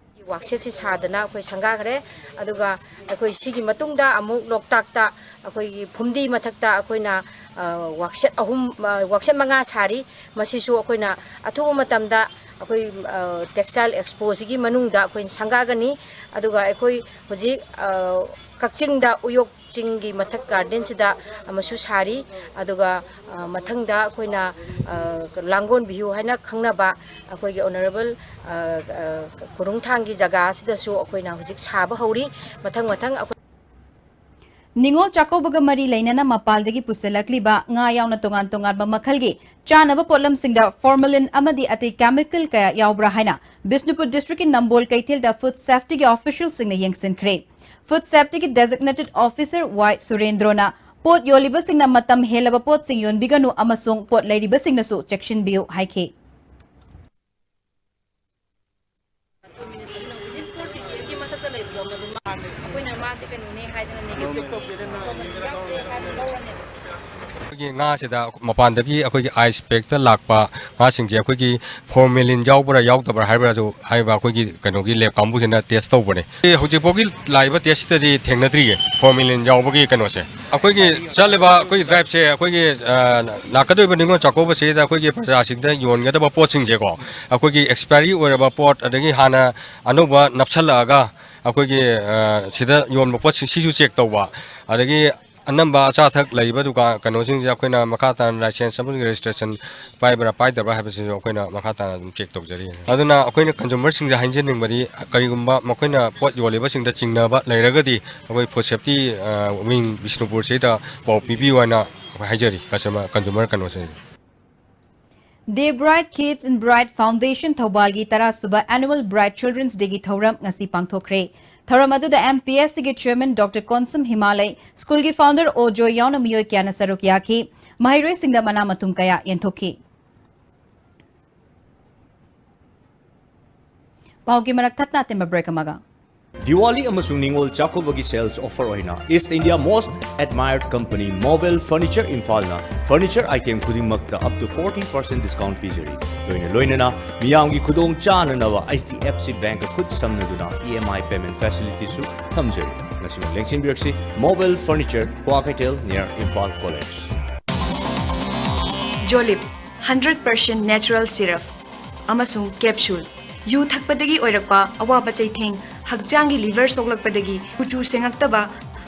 ꯋꯥꯛꯁꯦꯠꯁꯤ ꯁꯥꯗꯅ ꯑꯩꯈꯣꯏ ꯁꯪꯒꯥꯈ꯭ꯔꯦ꯫ ꯑꯗꯨꯒ ꯑꯩꯈꯣꯏ ꯁꯤꯒꯤ ꯃꯇꯨꯡꯗ ꯑꯃꯨꯛ ꯂꯣꯛꯇꯥꯛꯇ ꯑꯩꯈꯣꯏꯒꯤ ꯐꯨꯝꯗꯤ ꯃꯊꯛꯇ ꯑꯩꯈꯣꯏꯅ, ꯑ, ꯋꯥꯛꯁꯦꯠ ꯑꯍꯨꯝ, ꯑ, ꯋꯥꯛꯁꯦꯠ ꯃꯉꯥ ꯁꯥꯔꯤ꯫ ꯃꯁꯤꯁꯨ ꯑꯩꯈꯣꯏꯅ ꯑꯊꯨꯕ ꯃꯇꯝꯗ ꯑꯩꯈꯣꯏ ꯇꯦꯛꯁꯇꯥꯏꯜ ꯑꯦꯛꯁꯄꯣꯁꯤꯒꯤ ꯃꯅꯨꯡꯗ ꯑꯩꯈꯣꯏ ꯁꯪꯒꯥꯒꯅꯤ꯫ ꯑꯗꯨꯒ ꯑꯩꯈꯣꯏ ꯍꯧꯖꯤꯛ ꯀꯛꯆꯤꯡꯗ ꯎꯌꯣꯛ ꯆꯤꯡꯒꯤ ꯃꯊꯛ ꯒꯥꯔꯗꯦꯟꯁꯤꯗ ꯑꯃꯁꯨ ꯁꯥꯔꯤ꯫ ꯑꯗꯨꯒ ꯃꯊꯪꯗ ꯑꯩꯈꯣꯏꯅ ꯂꯥꯡꯒꯣꯜ ꯚ꯭ꯌꯨ ꯍꯥꯏꯅ ꯈꯪꯅꯕ ꯑꯩꯈꯣꯏꯒꯤ ꯑꯣꯅꯔꯦꯕꯜ ꯀꯣꯔꯨꯡꯊꯥꯡꯒꯤ ꯖꯒꯥ ꯑꯁꯤꯗꯁꯨ ꯑꯩꯈꯣꯏꯅ ꯍꯧꯖꯤꯛ ꯁꯥꯕ ꯍꯧꯔꯤ꯫ ꯃꯊꯪ ꯃꯊꯪ ꯑꯩꯈꯣꯏ ꯅꯤꯉꯣꯜ ꯆꯥꯛꯀꯧꯕꯒ ꯃꯔꯤ ꯂꯩꯅꯅ ꯃꯄꯥꯜꯗꯒꯤ ꯄꯨꯁꯤꯜꯂꯛꯂꯤꯕ ꯉꯥ ꯌꯥꯎꯅ ꯇꯣꯉꯥꯟ ꯇꯣꯉꯥꯟꯕ ꯃꯈꯜꯒꯤ ꯆꯥꯅꯕ ꯄꯣꯠꯂꯝꯁꯤꯡꯗ formalin ꯑꯃꯗꯤ ꯑꯇꯩ chemical ꯀꯌꯥ ꯌꯥꯎꯕ꯭ꯔꯥ ꯍꯥꯏꯅ ꯕꯤꯁꯅꯨꯄꯨꯔ district ꯀꯤ ꯅꯝꯕꯣꯜ ꯀꯩꯊꯦꯜꯗ food safety ꯒꯤ official ꯁꯤꯡꯅ ꯌꯦꯡꯁꯤꯟꯈ꯭ꯔꯦ꯫ Food safety ꯒꯤ designated officer ꯋꯥꯏ ꯁꯨꯔꯦꯟꯗ꯭ꯔꯣꯅ ꯄꯣꯠ ꯌꯣꯜꯂꯤꯕꯁꯤꯡꯅ ꯃꯇꯝ ꯍꯦꯜꯂꯕ ꯄꯣꯠꯁꯤꯡ ꯌꯣꯟꯕꯤꯒꯅꯨ ꯑꯃꯁꯨꯡ ꯄꯣꯠ ꯂꯩꯔꯤꯕꯁꯤꯡꯅꯁꯨ ꯆꯦꯛꯁꯤꯟꯕꯤꯌꯨ ꯍꯥꯏꯈꯤ꯫ ꯑꯩꯈꯣꯏꯅ ꯃꯥꯁꯦ ꯀꯩꯅꯣꯅꯦ ꯍꯥꯏꯗꯅ negative ꯇꯧꯕꯤꯗꯅ ꯌꯥꯎꯗꯦ ꯍꯥꯏꯅ ꯂꯧꯔꯅꯦꯕ꯫ ꯑꯩꯈꯣꯏꯒꯤ ꯉꯥꯁꯤꯗ ꯃꯄꯥꯟꯗꯒꯤ ꯑꯩꯈꯣꯏꯒꯤ ice pack ꯇ ꯂꯥꯛꯄ ꯉꯥꯁꯤꯡꯁꯦ ꯑꯩꯈꯣꯏꯒꯤ formalin ꯌꯥꯎꯕ꯭ꯔꯥ ꯌꯥꯎꯗꯕ꯭ꯔꯥ ꯍꯥꯏꯕ꯭ꯔꯥꯁꯨ ꯍꯥꯏꯕ ꯑꯩꯈꯣꯏꯒꯤ ꯀꯩꯅꯣꯒꯤ lab ꯀꯥꯡꯕꯨꯁꯤꯅ test ꯇꯧꯕꯅꯦ꯫ ꯑꯩ ꯍꯧꯖꯤꯛꯐꯥꯎꯒꯤ ꯂꯥꯛꯏꯕ test ꯁꯤꯗꯗꯤ ꯊꯦꯡꯅꯗ꯭ꯔꯤꯌꯦ formalin ꯌꯥꯎꯕꯒꯤ ꯀꯩꯅꯣꯁꯦ꯫ ꯑꯩꯈꯣꯏꯒꯤ ꯆꯠꯂꯤꯕ ꯑꯩꯈꯣꯏꯒꯤ drive ꯁꯦ ꯑꯩꯈꯣꯏꯒꯤ, ꯑ, ꯂꯥꯛꯀꯗꯧꯔꯤꯕ ꯅꯤꯉꯣꯜ ꯆꯥꯛꯀꯧꯕꯁꯤꯗ ꯑꯩꯈꯣꯏꯒꯤ ꯄ꯭ꯔꯖꯥꯁꯤꯡꯗ ꯌꯣꯟꯒꯗꯕ ꯄꯣꯠꯁꯤꯡꯁꯦꯀꯣ, ꯑꯩꯈꯣꯏꯒꯤ expiry ꯑꯣꯏꯔꯕ ꯄꯣꯠ, ꯑꯗꯒꯤ ꯍꯥꯟꯅ ꯑꯅꯧꯕ ꯅꯞꯁꯜꯂꯛꯑꯒ ꯑꯩꯈꯣꯏꯒꯤ, ꯑ, ꯁꯤꯗ ꯌꯣꯟꯕ ꯄꯣꯠꯁꯤꯡ ꯁꯤꯁꯨ check ꯇꯧꯕ, ꯑꯗꯒꯤ ꯑꯅꯝꯕ ꯑꯆꯥ ꯑꯊꯛ ꯂꯩꯔꯤꯕ ꯗꯨꯀꯥꯟ ꯀꯩꯅꯣꯁꯤꯡꯁꯦ ꯑꯩꯈꯣꯏꯅ ꯃꯈꯥ ꯇꯥꯅ license ꯑꯃꯁꯨꯡ registration ꯄꯥꯏꯕ꯭ꯔꯥ ꯄꯥꯏꯗꯕ꯭ꯔꯥ ꯍꯥꯏꯕꯁꯤꯁꯨ ꯑꯩꯈꯣꯏꯅ ꯃꯈꯥ ꯇꯥꯅ ꯑꯗꯨꯝ check ꯇꯧꯖꯔꯤ꯫ ꯑꯗꯨꯅ ꯑꯩꯈꯣꯏꯅ consumer ꯁꯤꯡꯗ ꯍꯥꯏꯖꯅꯤꯡꯕꯗꯤ, ꯀꯔꯤꯒꯨꯝꯕ ꯃꯈꯣꯏꯅ ꯄꯣꯠ ꯌꯣꯜꯂꯤꯕꯁꯤꯡꯗ ꯆꯤꯡꯅꯕ ꯂꯩꯔꯒꯗꯤ ꯑꯩꯈꯣꯏ food safety, ꯑ, wing ꯕꯤꯁꯅꯨꯄꯨꯔꯁꯤꯗ ꯄꯥꯎ ꯄꯤꯕꯤꯌꯨ ꯍꯥꯏꯅ ꯍꯥꯏꯖꯔꯤ, customer, consumer ꯀꯩꯅꯣꯁꯦ꯫ The Bright Kids in Bright Foundation ꯊꯧꯕꯥꯜꯒꯤ ꯇꯔꯥꯁꯨꯕ Annual Bright Children's Day ꯒꯤ ꯊꯧꯔꯝ ꯉꯁꯤ ꯄꯥꯡꯊꯣꯛꯈ꯭ꯔꯦ꯫ ꯊꯧꯔꯝ ꯑꯗꯨꯗ M P S C ꯒꯤ chairman Doctor ꯀꯣꯟꯁꯝ ꯍꯤꯃꯥꯂꯩ, ꯁ꯭ꯀꯨꯜꯒꯤ founder ꯑꯣ ꯖꯣꯏ ꯌꯥꯎꯅ ꯃꯤꯑꯣꯏ ꯀꯌꯥꯅ ꯁꯔꯨꯛ ꯌꯥꯈꯤ꯫ ꯃꯍꯩꯔꯣꯏꯁꯤꯡꯗ ꯃꯅꯥ ꯃꯊꯨꯝ ꯀꯌꯥ ꯌꯦꯟꯊꯣꯛꯈꯤ꯫ ꯄꯥꯎꯒꯤ ꯃꯔꯛ ꯊꯠꯅ ꯑꯇꯦꯟꯕ break ꯑꯃꯒ꯫ ꯗꯤꯋꯥꯂꯤ ꯑꯃꯁꯨꯡ ꯅꯤꯉꯣꯜ ꯆꯥꯛꯀꯧꯕꯒꯤ sales offer ꯑꯣꯏꯅ East India most admired company Movel Furniture ꯏꯝꯐꯥꯜꯅ furniture item ꯈꯨꯗꯤꯡꯃꯛꯇ up to forty percent discount ꯄꯤꯖꯔꯤ꯫ ꯂꯣꯏꯅ ꯂꯣꯏꯅꯅ ꯃꯤꯌꯥꯝꯒꯤ ꯈꯨꯗꯣꯡ ꯆꯥꯅꯅꯕ H D F C Bank ꯈꯨꯠ ꯁꯝꯅꯗꯨꯅ E M I payment facility ꯁꯨ ꯊꯝꯖꯔꯤ꯫ ꯉꯁꯤꯃꯛ ꯂꯦꯡꯁꯤꯟꯕꯤꯔꯛꯁꯤ, Movel Furniture, Kwakeithel, near Imphal College꯫ ꯖꯣꯂꯤꯞ, hundred percent natural syrup꯫ ꯑꯃꯁꯨꯡ capsule꯫ ꯌꯨ ꯊꯛꯄꯗꯒꯤ ꯑꯣꯏꯔꯛꯄ ꯑꯋꯥꯕ ꯆꯩꯊꯦꯡ, ꯍꯛꯆꯥꯡꯒꯤ liver ꯁꯣꯛꯂꯛꯄꯗꯒꯤ ꯀꯨꯆꯨ ꯁꯦꯡꯉꯛꯇꯕ,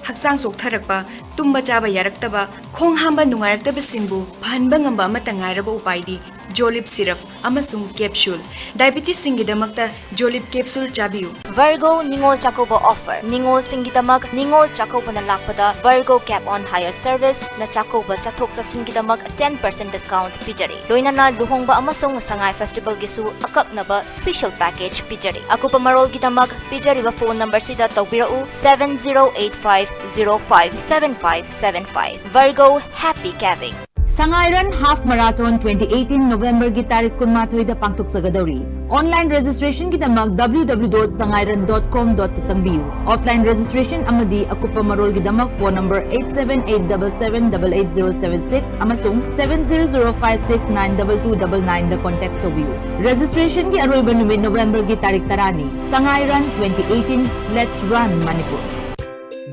ꯍꯛꯆꯥꯡ ꯆꯣꯛꯊꯔꯛꯄ, ꯇꯨꯝꯕ ꯆꯥꯕ ꯌꯥꯔꯛꯇꯕ, ꯈꯣꯡ ꯍꯥꯝꯕ ꯅꯨꯡꯉꯥꯏꯔꯛꯇꯕꯁꯤꯡꯕꯨ ꯐꯍꯟꯕ ꯉꯝꯕ ꯑꯃꯠꯇ ꯉꯥꯏꯔꯕ ꯎꯄꯥꯏꯗꯤ Jolib syrup ꯑꯃꯁꯨꯡ capsule꯫ Diabetesꯁꯤꯡꯒꯤꯗꯃꯛꯇ Jolib capsule ꯆꯥꯕꯤꯌꯨ꯫ Virgo Ningol Chakkouba offer꯫ ꯅꯤꯉꯣꯜꯁꯤꯡꯒꯤꯗꯃꯛ ꯅꯤꯉꯣꯜ ꯆꯥꯛꯀꯧꯕꯅ ꯂꯥꯛꯄꯗ Virgo Cab on Hire service ꯅ ꯆꯥꯛꯀꯧꯕ ꯆꯠꯊꯣꯛ ꯆꯠꯁꯤꯟꯒꯤꯗꯃꯛ ten percent discount ꯄꯤꯖꯔꯤ꯫ ꯂꯣꯏꯅꯅ ꯂꯨꯍꯣꯡꯕ ꯑꯃꯁꯨꯡ ꯁꯉꯥꯏ festivalꯒꯤꯁꯨ ꯑꯀꯛꯅꯕ special package ꯄꯤꯖꯔꯤ꯫ ꯑꯀꯨꯞꯄ ꯃꯔꯣꯜꯒꯤꯗꯃꯛ ꯄꯤꯖꯔꯤꯕ phone numberꯁꯤꯗ ꯇꯧꯕꯤꯔꯛꯎ, seven zero eight five zero five seven five seven five꯫ Virgo, happy cabbing! Sangairan Half Marathon twenty eighteen Novemberꯒꯤ ꯇꯥꯔꯤꯛ ꯀꯨꯟꯃꯥꯊꯣꯏꯗ ꯄꯥꯡꯊꯣꯛꯆꯒꯗꯧꯔꯤ꯫ Online registrationꯒꯤꯗꯃꯛ W W W dot sangairan dot com dot ꯆꯪꯕꯤꯌꯨ꯫ Offline registration ꯑꯃꯗꯤ ꯑꯀꯨꯞꯄ ꯃꯔꯣꯜꯒꯤꯗꯃꯛ phone number eight seven eight double seven double eight zero seven six ꯑꯃꯁꯨꯡ seven zero zero five six nine double two double nine ꯗ contact ꯇꯧꯕꯤꯌꯨ꯫ Registrationꯒꯤ ꯑꯔꯣꯏꯕ ꯅꯨꯃꯤꯠ Novemberꯒꯤ ꯇꯥꯔꯤꯛ ꯇꯔꯥꯅꯤ꯫ Sangairan twenty eighteen, let's run Manipur!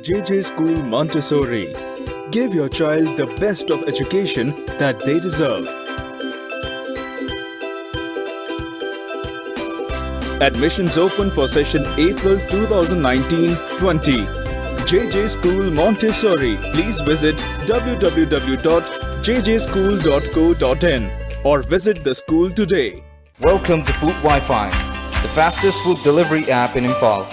J J School Montessori. Give your child the best of education that they deserve. Admissions open for session April two thousand nineteen twenty. J J School Montessori. Please visit W W W dot J J school dot co dot in or visit the school today. Welcome to Food Wi-Fi, the fastest food delivery app in Imphal.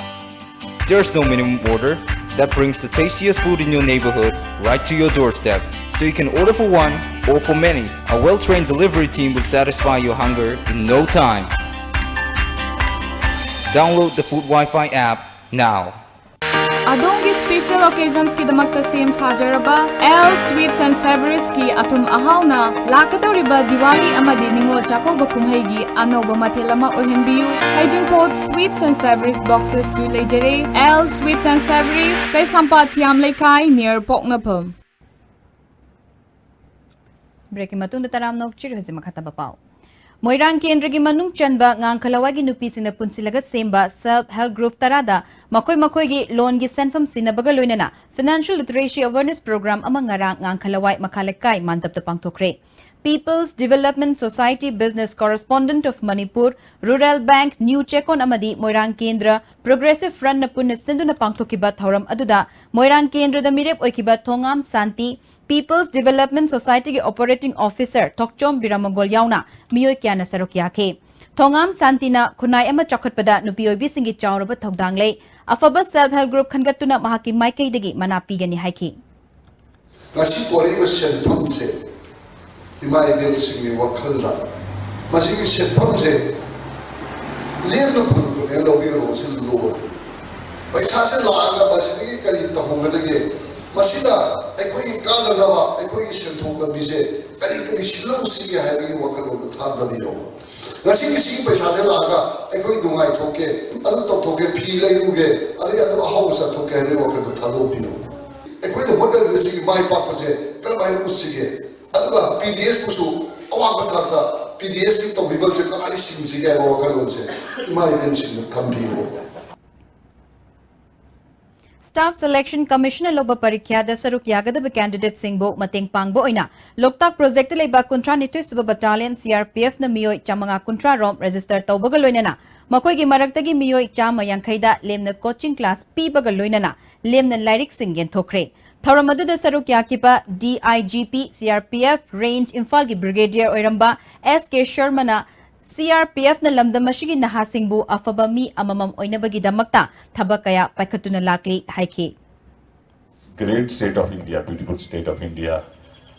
There's no minimum order that brings the tastiest food in your neighborhood right to your doorstep. So you can order for one or for many. A well-trained delivery team will satisfy your hunger in no time. Download the Food Wi-Fi app now. ꯑꯗꯣꯝꯒꯤ special occasionsꯀꯤꯗꯃꯛꯇ ꯁꯦꯝ ꯁꯥꯖꯔꯕ L Sweets and Savouries ꯀꯤ ꯑꯊꯨꯝ ꯑꯍꯥꯎꯅ ꯂꯥꯛꯀꯗꯧꯔꯤꯕ ꯗꯤꯋꯥꯂꯤ ꯑꯃꯗꯤ ꯅꯤꯉꯣꯜ ꯆꯥꯛꯀꯧꯕ ꯀꯨꯝꯍꯩꯒꯤ ꯑꯅꯧꯕ ꯃꯊꯦꯜ ꯑꯃ ꯑꯣꯏꯍꯟꯕꯤꯌꯨ꯫ ꯍꯩꯖꯤꯡꯄꯣꯠ Sweets and Savouries boxes ꯁꯨ ꯂꯩꯖꯔꯦ꯫ L Sweets and Savouries, ꯀꯩꯁꯥꯝꯄꯥꯠ ꯊꯤꯌꯥꯝ ꯂꯩꯀꯥꯏ, near ꯄꯣꯛꯅꯐꯝ꯫ Breakꯀꯤ ꯃꯇꯨꯡꯗ ꯇꯔꯥꯝꯅ ꯑꯣꯛꯆꯔꯤ꯫ ꯍꯧꯖꯤꯛ ꯃꯈꯥ ꯇꯥꯕ ꯄꯥꯎ꯫ ꯃꯣꯏꯔꯥꯡ ꯀꯦꯟꯗ꯭ꯔꯒꯤ ꯃꯅꯨꯡ ꯆꯟꯕ ꯉꯥꯡꯈꯂꯋꯥꯏꯒꯤ ꯅꯨꯄꯤꯁꯤꯡꯅ ꯄꯨꯟꯁꯤꯜꯂꯒ ꯁꯦꯝꯕ self help group ꯇꯔꯥꯗ ꯃꯈꯣꯏ ꯃꯈꯣꯏꯒꯤ ꯂꯣꯟꯒꯤ ꯁꯦꯟꯐꯝ ꯁꯤꯟꯅꯕꯒ ꯂꯣꯏꯅꯅ financial literacy awareness program ꯑꯃ ꯉꯔꯥꯡ ꯉꯥꯡꯈꯂꯋꯥꯏ ꯃꯈꯥ ꯂꯩꯀꯥꯏ ꯃꯥꯟꯗꯞꯇ ꯄꯥꯡꯊꯣꯛꯈ꯭ꯔꯦ꯫ People's Development Society Business Correspondent of Manipur, Rural Bank, New Chekon ꯑꯃꯗꯤ ꯃꯣꯏꯔꯥꯡ ꯀꯦꯟꯗ꯭ꯔ Progressive Front ꯅ ꯄꯨꯟꯅ ꯁꯤꯟꯗꯨꯅ ꯄꯥꯡꯊꯣꯛꯈꯤꯕ ꯊꯧꯔꯝ ꯑꯗꯨꯗ ꯃꯣꯏꯔꯥꯡ ꯀꯦꯟꯗ꯭ꯔꯗ ꯃꯤꯔꯦꯞ ꯑꯣꯏꯈꯤꯕ ꯊꯣꯉꯥꯝ ꯁꯥꯟꯇꯤ, People's Development Society ꯒꯤ Operating Officer ꯊꯣꯛꯆꯣꯝ ꯕꯤꯔꯃꯒꯣꯜ ꯌꯥꯎꯅ ꯃꯤꯑꯣꯏ ꯀꯌꯥꯅ ꯁꯔꯨꯛ ꯌꯥꯈꯤ꯫ ꯊꯣꯉꯥꯝ ꯁꯥꯟꯇꯤꯅ ꯈꯨꯟꯅꯥꯏ ꯑꯃ ꯆꯥꯎꯈꯠꯄꯗ ꯅꯨꯄꯤ ꯑꯣꯏꯕꯤꯁꯤꯡꯒꯤ ꯆꯥꯎꯔꯕ ꯊꯧꯗꯥꯡ ꯂꯩ, ꯑꯐꯕ Self Help Group ꯈꯟꯒꯠꯇꯨꯅ ꯃꯍꯥꯛꯀꯤ ꯃꯥꯏꯀꯩꯗꯒꯤ ꯃꯅꯥ ꯄꯤꯒꯅꯤ ꯍꯥꯏꯈꯤ꯫ ꯉꯁꯤ ꯄꯣꯔꯛꯏꯕ ꯁꯦꯟꯐꯝꯁꯦ ꯏꯃꯥ ꯏꯕꯦꯜꯁꯤꯡꯒꯤ ꯋꯥꯈꯜꯗ ꯃꯁꯤꯒꯤ ꯁꯦꯟꯐꯝꯁꯦ ꯂꯦꯝꯅ ꯐꯪꯕꯅꯦ ꯂꯧꯕꯤꯒꯅꯨ, ꯁꯤ ꯂꯣꯟ꯫ ꯄꯩꯁꯥꯁꯦ ꯂꯥꯛꯑꯒ ꯃꯁꯤꯗꯒꯤ ꯀꯔꯤ ꯇꯧꯍꯧꯒꯗꯒꯦ? ꯃꯁꯤꯅ ꯑꯩꯈꯣꯏꯒꯤ ꯀꯥꯟꯅꯅꯕ ꯑꯩꯈꯣꯏꯒꯤ ꯁꯦꯟꯊꯣꯛ ꯂꯝꯕꯤꯁꯦ ꯀꯔꯤ ꯀꯔꯤ ꯁꯤꯜꯍꯧꯁꯤꯒꯦ ꯍꯥꯏꯕꯒꯤ ꯋꯥꯈꯜꯂꯣꯟꯗ ꯊꯥꯗꯕꯤꯌꯣ꯫ ꯉꯁꯤꯒꯤ ꯁꯤꯒꯤ ꯄꯩꯁꯥꯁꯦ ꯂꯥꯛꯑꯒ ꯑꯩꯈꯣꯏ ꯅꯨꯡꯉꯥꯏꯊꯣꯛꯀꯦ, ꯑꯗꯨ ꯇꯧꯊꯣꯛꯀꯦ, ꯐꯤ ꯂꯩꯔꯨꯒꯦ, ꯑꯗꯩ ꯑꯗꯨ ꯑꯍꯥꯎꯕ ꯆꯥꯊꯣꯛꯀꯦ ꯍꯥꯏꯕꯒꯤ ꯋꯥꯈꯜꯗꯣ ꯊꯥꯗꯣꯛꯄꯤꯌꯨ꯫ ꯑꯩꯈꯣꯏꯅ ꯍꯣꯠꯅꯔꯤꯕꯁꯤꯒꯤ ꯃꯥꯏ ꯄꯥꯛꯄꯁꯦ ꯀꯔꯝꯍꯥꯏꯅ ꯎꯠꯁꯤꯒꯦ? ꯑꯗꯨꯒ ꯄꯤ ꯗꯤ ꯑꯦꯁꯄꯨꯁꯨ ꯑꯋꯥꯡꯕ ꯊꯥꯛꯇ ꯄꯤ ꯗꯤ ꯑꯦꯁꯀꯤ ꯇꯧꯕꯤꯕꯁꯦ ꯀꯃꯥꯏꯅ ꯁꯤꯟꯁꯤꯒꯦ ꯍꯥꯏꯕ ꯋꯥꯈꯜꯂꯣꯟꯁꯦ ꯏꯃꯥ ꯏꯕꯦꯜꯁꯤꯡꯗ ꯊꯝꯕꯤꯌꯨ꯫ Staff Selection Commission ꯅ ꯂꯧꯕ ꯄꯔꯤꯈ꯭ꯌꯥꯗ ꯁꯔꯨꯛ ꯌꯥꯒꯗꯕ candidate ꯁꯤꯡꯕꯨ ꯃꯇꯦꯡ ꯄꯥꯡꯕ ꯑꯣꯏꯅ ꯂꯣꯛꯇꯥꯛ project ꯇ ꯂꯩꯕ ꯀꯨꯟꯊ꯭ꯔꯥ ꯅꯤꯊꯣꯏ ꯁꯨꯕ battalion C R P F ꯅ ꯃꯤꯑꯣꯏ ꯆꯥꯃꯉꯥ ꯀꯨꯟꯊ꯭ꯔꯥ ꯔꯣꯝ register ꯇꯧꯕꯒ ꯂꯣꯏꯅꯅ ꯃꯈꯣꯏꯒꯤ ꯃꯔꯛꯇꯒꯤ ꯃꯤꯑꯣꯏ ꯆꯥꯝꯃ ꯌꯥꯡꯈꯩꯗ ꯂꯦꯝꯅ coaching class ꯄꯤꯕꯒ ꯂꯣꯏꯅꯅ ꯂꯦꯝꯅ ꯂꯥꯏꯔꯤꯛꯁꯤꯡ ꯌꯦꯟꯊꯣꯛꯈ꯭ꯔꯦ꯫ ꯊꯧꯔꯝ ꯑꯗꯨꯗ ꯁꯔꯨꯛ ꯌꯥꯈꯤꯕ D I G P C R P F Range ꯏꯝꯐꯥꯜꯒꯤ brigadier ꯑꯣꯏꯔꯝꯕ S K ꯁꯔꯃꯅ C R P F ꯅ ꯂꯝꯗꯝ ꯑꯁꯤꯒꯤ ꯅꯍꯥꯁꯤꯡꯕꯨ ꯑꯐꯕ ꯃꯤ ꯑꯃꯃꯝ ꯑꯣꯏꯅꯕꯒꯤꯗꯃꯛꯇ ꯊꯕꯛ ꯀꯌꯥ ꯄꯥꯏꯈꯠꯇꯨꯅ ꯂꯥꯛꯂꯤ ꯍꯥꯏꯈꯤ꯫ Great state of India, beautiful state of India,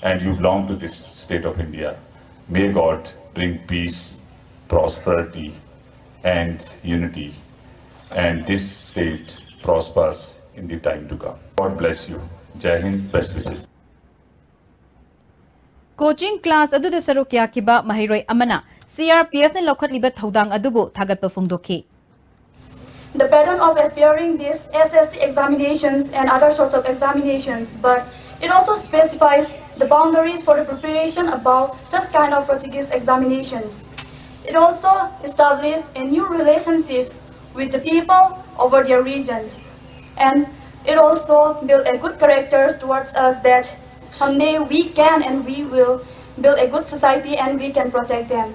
and you belong to this state of India. May God bring peace, prosperity, and unity, and this state prospers in the time to come. God bless you. Jai Hind, best wishes. Coaching class ꯑꯗꯨꯗ ꯁꯔꯨꯛ ꯌꯥꯈꯤꯕ ꯃꯍꯩꯔꯣꯏ ꯑꯃꯅ C R P F ꯅ ꯂꯧꯈꯠꯂꯤꯕ ꯊꯧꯗꯥꯡ ꯑꯗꯨꯕꯨ ꯊꯥꯒꯠꯄ ꯐꯣꯡꯗꯣꯛꯈꯤ꯫ The pattern of appearing these S S C examinations and other sorts of examinations, but it also specifies the boundaries for the preparation about such kind of prestigious examinations. It also established a new relationship with the people over their regions, and it also built a good characters towards us that someday we can and we will build a good society and we can protect them.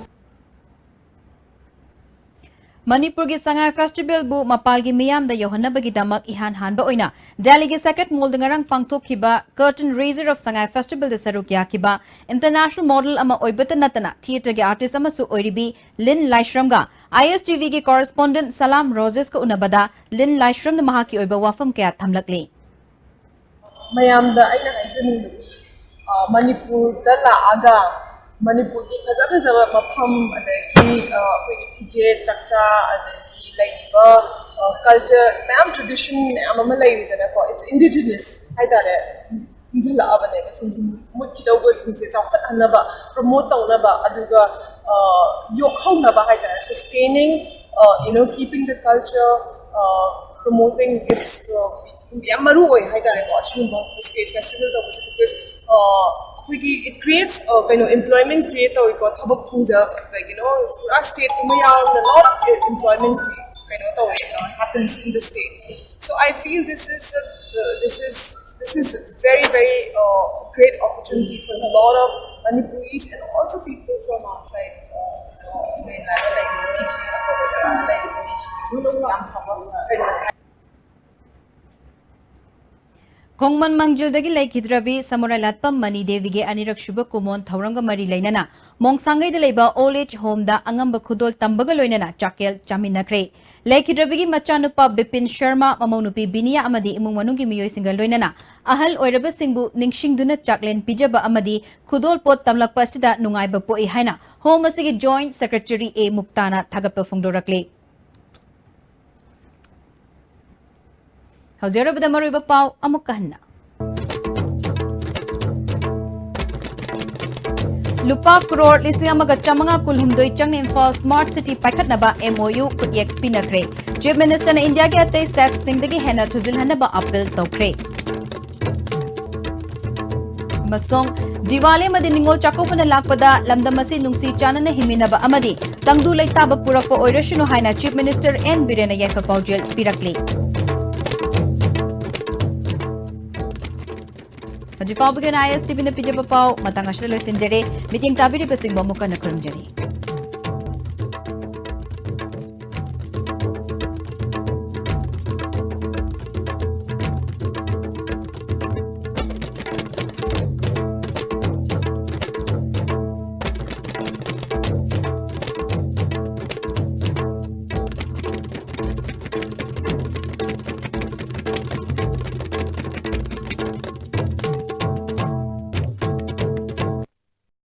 ꯃꯅꯤꯄꯨꯔꯒꯤ ꯁꯉꯥꯏ ꯐꯦꯁꯇꯤꯚꯦꯜꯕꯨ ꯃꯄꯥꯜꯒꯤ ꯃꯤꯌꯥꯝꯗ ꯌꯧꯍꯟꯅꯕꯒꯤꯗꯃꯛ ꯏꯍꯥꯟ ꯍꯥꯟꯕ ꯑꯣꯏꯅ ꯗꯦꯜꯂꯤꯒꯤ ꯁꯦꯀꯦꯠ ꯃꯣꯜꯗ ꯉꯔꯥꯡ ꯄꯥꯡꯊꯣꯛꯈꯤꯕ Curtain Raiser of Shanghai Festivalꯗ ꯁꯔꯨꯛ ꯌꯥꯈꯤꯕ international model ꯑꯃ ꯑꯣꯏꯕꯇ ꯅꯠꯇꯅ theatreꯒꯤ artist ꯑꯃꯁꯨ ꯑꯣꯏꯔꯤꯕꯤ ꯂꯤꯟ ꯂꯥꯏꯁ꯭ꯔꯝꯒ ISTVꯒꯤ correspondent ꯁꯂꯥꯝ ꯔꯣꯖꯦꯁꯀ ꯎꯅꯕꯗ ꯂꯤꯟ ꯂꯥꯏꯁ꯭ꯔꯝꯅ ꯃꯍꯥꯛꯀꯤ ꯑꯣꯏꯕ ꯋꯥꯐꯝ ꯀꯌꯥ ꯊꯝꯂꯛꯂꯤ꯫ ꯃꯌꯥꯝꯗ ꯑꯩꯅ ꯍꯥꯏꯖꯅꯤꯡꯕꯗꯤ, ꯑ, ꯃꯅꯤꯄꯨꯔꯗ ꯂꯥꯛꯑꯒ ꯃꯅꯤꯄꯨꯔꯒꯤ ꯐꯖ ꯐꯖꯕ ꯃꯐꯝ, ꯑꯗꯒꯤ, ꯑ, ꯑꯩꯈꯣꯏꯒꯤ ꯐꯤꯖꯦꯠ ꯆꯥꯛꯆꯥ, ꯑꯗꯒꯤ ꯂꯩꯔꯤꯕ, ꯑ, culture ꯃꯌꯥꯝ, tradition ꯃꯌꯥꯝ ꯑꯃ ꯂꯩꯔꯤꯗꯅꯀꯣ, it's indigenous ꯍꯥꯏꯇꯥꯔꯦ, ꯊꯤꯡꯖꯤꯜꯂꯛꯑꯕꯅꯦꯕ꯫ ꯁꯤꯡꯁꯤ ꯃꯨꯠꯈꯤꯗꯧꯕꯁꯤꯡꯁꯦ ꯆꯥꯎꯈꯠꯍꯟꯅꯕ, promote ꯇꯧꯅꯕ, ꯑꯗꯨꯒ, ꯑ, ꯌꯣꯛꯍꯧꯅꯕ ꯍꯥꯏꯇꯥꯔꯦ, sustaining, uh, you know, keeping the culture, uh, promoting its, uh, ꯌꯥꯝ ꯃꯔꯨ ꯑꯣꯏ ꯍꯥꯏꯇꯥꯔꯦꯀꯣ꯫ ꯑꯁꯤꯒꯨꯝꯕ state festival ꯇꯧꯕꯁꯦ, because, uh, ꯑꯩꯈꯣꯏꯒꯤ it creates, uh, ꯀꯩꯅꯣ, employment create ꯇꯧꯏꯀꯣ, ꯊꯕꯛ ꯐꯪꯖ, like, you know, ꯄꯨꯔꯥ state ꯇꯨꯃ ꯌꯥꯎꯔꯕꯅꯤꯅ lot of employment ꯀꯩꯅꯣ ꯇꯧꯋꯦ, uh, happens in the state. So I feel this is a, uh, this is this is very, very, uh, great opportunity for a lot of Manipuris and also people from outside, uh, uh, mainland, like Malaysia, like Malaysia. ꯈꯣꯡꯃꯟ ꯃꯥꯡꯖꯤꯜꯗꯒꯤ ꯂꯩꯈꯤꯗ꯭ꯔꯕꯤ ꯁꯃꯨꯔꯥꯏ ꯂꯥꯠꯄꯝ ꯃꯅꯤ ꯗꯦꯕꯤꯒꯤ ꯑꯅꯤꯔꯛ ꯁꯨꯕ ꯀꯨꯃꯣꯟ ꯊꯧꯔꯝꯒ ꯃꯔꯤ ꯂꯩꯅꯅ ꯃꯣꯡꯁꯥꯡꯒꯩꯗ ꯂꯩꯕ old age homeꯗ ꯑꯉꯝꯕ ꯈꯨꯗꯣꯜ ꯇꯝꯕꯒ ꯂꯣꯏꯅꯅ ꯆꯥꯛꯀꯦꯜ ꯆꯥꯃꯤꯟꯅꯈ꯭ꯔꯦ꯫ ꯂꯩꯈꯤꯗ꯭ꯔꯕꯤꯒꯤ ꯃꯆꯥꯅꯨꯄꯥ ꯕꯤꯄꯤꯟ ꯁꯔꯃ, ꯃꯃꯧꯅꯨꯄꯤ ꯕꯤꯅꯤꯌꯥ ꯑꯃꯗꯤ ꯏꯃꯨꯡ ꯃꯅꯨꯡꯒꯤ ꯃꯤꯑꯣꯏꯁꯤꯡꯒ ꯂꯣꯏꯅꯅ ꯑꯍꯜ ꯑꯣꯏꯔꯕꯁꯤꯡꯕꯨ ꯅꯤꯡꯁꯤꯡꯗꯨꯅ ꯆꯥꯛꯂꯦꯟ ꯄꯤꯖꯕ ꯑꯃꯗꯤ ꯈꯨꯗꯣꯜ ꯄꯣꯠ ꯇꯝꯂꯛꯄ ꯑꯁꯤꯗ ꯅꯨꯡꯉꯥꯏꯕ ꯄꯣꯛꯏ ꯍꯥꯏꯅ home ꯑꯁꯤꯒꯤ joint secretary ꯑꯦ ꯃꯨꯛꯇꯥꯅ ꯊꯥꯒꯠꯄ ꯐꯣꯡꯗꯣꯔꯛꯂꯤ꯫ ꯍꯧꯖꯤꯛ ꯑꯔꯣꯏꯕꯗ ꯃꯔꯨꯑꯣꯏꯕ ꯄꯥꯎ ꯑꯃꯨꯛꯀ ꯍꯟꯅ꯫ ꯂꯨꯄꯥ ꯀ꯭ꯔꯣꯔ ꯂꯤꯁꯤꯡ ꯑꯃꯒ ꯆꯥꯃꯉꯥ ꯀꯨꯟꯍꯨꯝꯗꯣꯏ ꯆꯪꯅ Imphal smart city ꯄꯥꯏꯈꯠꯅꯕ MOU ꯈꯨꯠꯌꯦꯛ ꯄꯤꯅꯈ꯭ꯔꯦ꯫ Chief Minister ꯅ ꯏꯟꯗꯤꯌꯥꯒꯤ ꯑꯇꯩ states ꯁꯤꯡꯗꯒꯤ ꯍꯦꯟꯅ ꯊꯨꯖꯤꯜꯍꯟꯅꯕ appeal ꯇꯧꯈ꯭ꯔꯦ꯫ ꯑꯃꯁꯨꯡ ꯗꯤꯋꯥꯂꯤ ꯑꯃꯗꯤ ꯅꯤꯉꯣꯜ ꯆꯥꯛꯀꯧꯕꯅ ꯂꯥꯛꯄꯗ ꯂꯝꯗꯝ ꯑꯁꯤ ꯅꯨꯡꯁꯤ ꯆꯥꯟꯅꯅ ꯍꯤꯡꯃꯤꯟꯅꯕ ꯑꯃꯗꯤ ꯇꯪꯗꯨ ꯂꯩꯇꯥꯕ ꯄꯨꯔꯛꯄ ꯑꯣꯏꯔꯁꯅꯨ ꯍꯥꯏꯅ Chief Minister ꯑꯦꯟ ꯕꯤꯔꯦꯟꯅ ꯌꯥꯏꯐ ꯄꯥꯎꯖꯦꯜ ꯄꯤꯔꯛꯂꯤ꯫ ꯍꯧꯖꯤꯛ ꯐꯥꯎꯕꯒꯤ ꯑꯣꯏꯅ ꯑꯥꯏ ꯑꯦꯁ ꯇꯤ ꯚꯤꯅ ꯄꯤꯖꯕ ꯄꯥꯎ ꯃꯇꯥꯡ ꯑꯁꯤꯗ ꯂꯣꯏꯁꯤꯟꯖꯔꯦ꯫ ꯃꯤꯠꯌꯦꯡ ꯇꯥꯕꯤꯔꯤꯕꯁꯤꯡꯕꯨ ꯑꯃꯨꯛ ꯍꯟꯅ ꯈꯨꯔꯨꯝꯖꯔꯤ꯫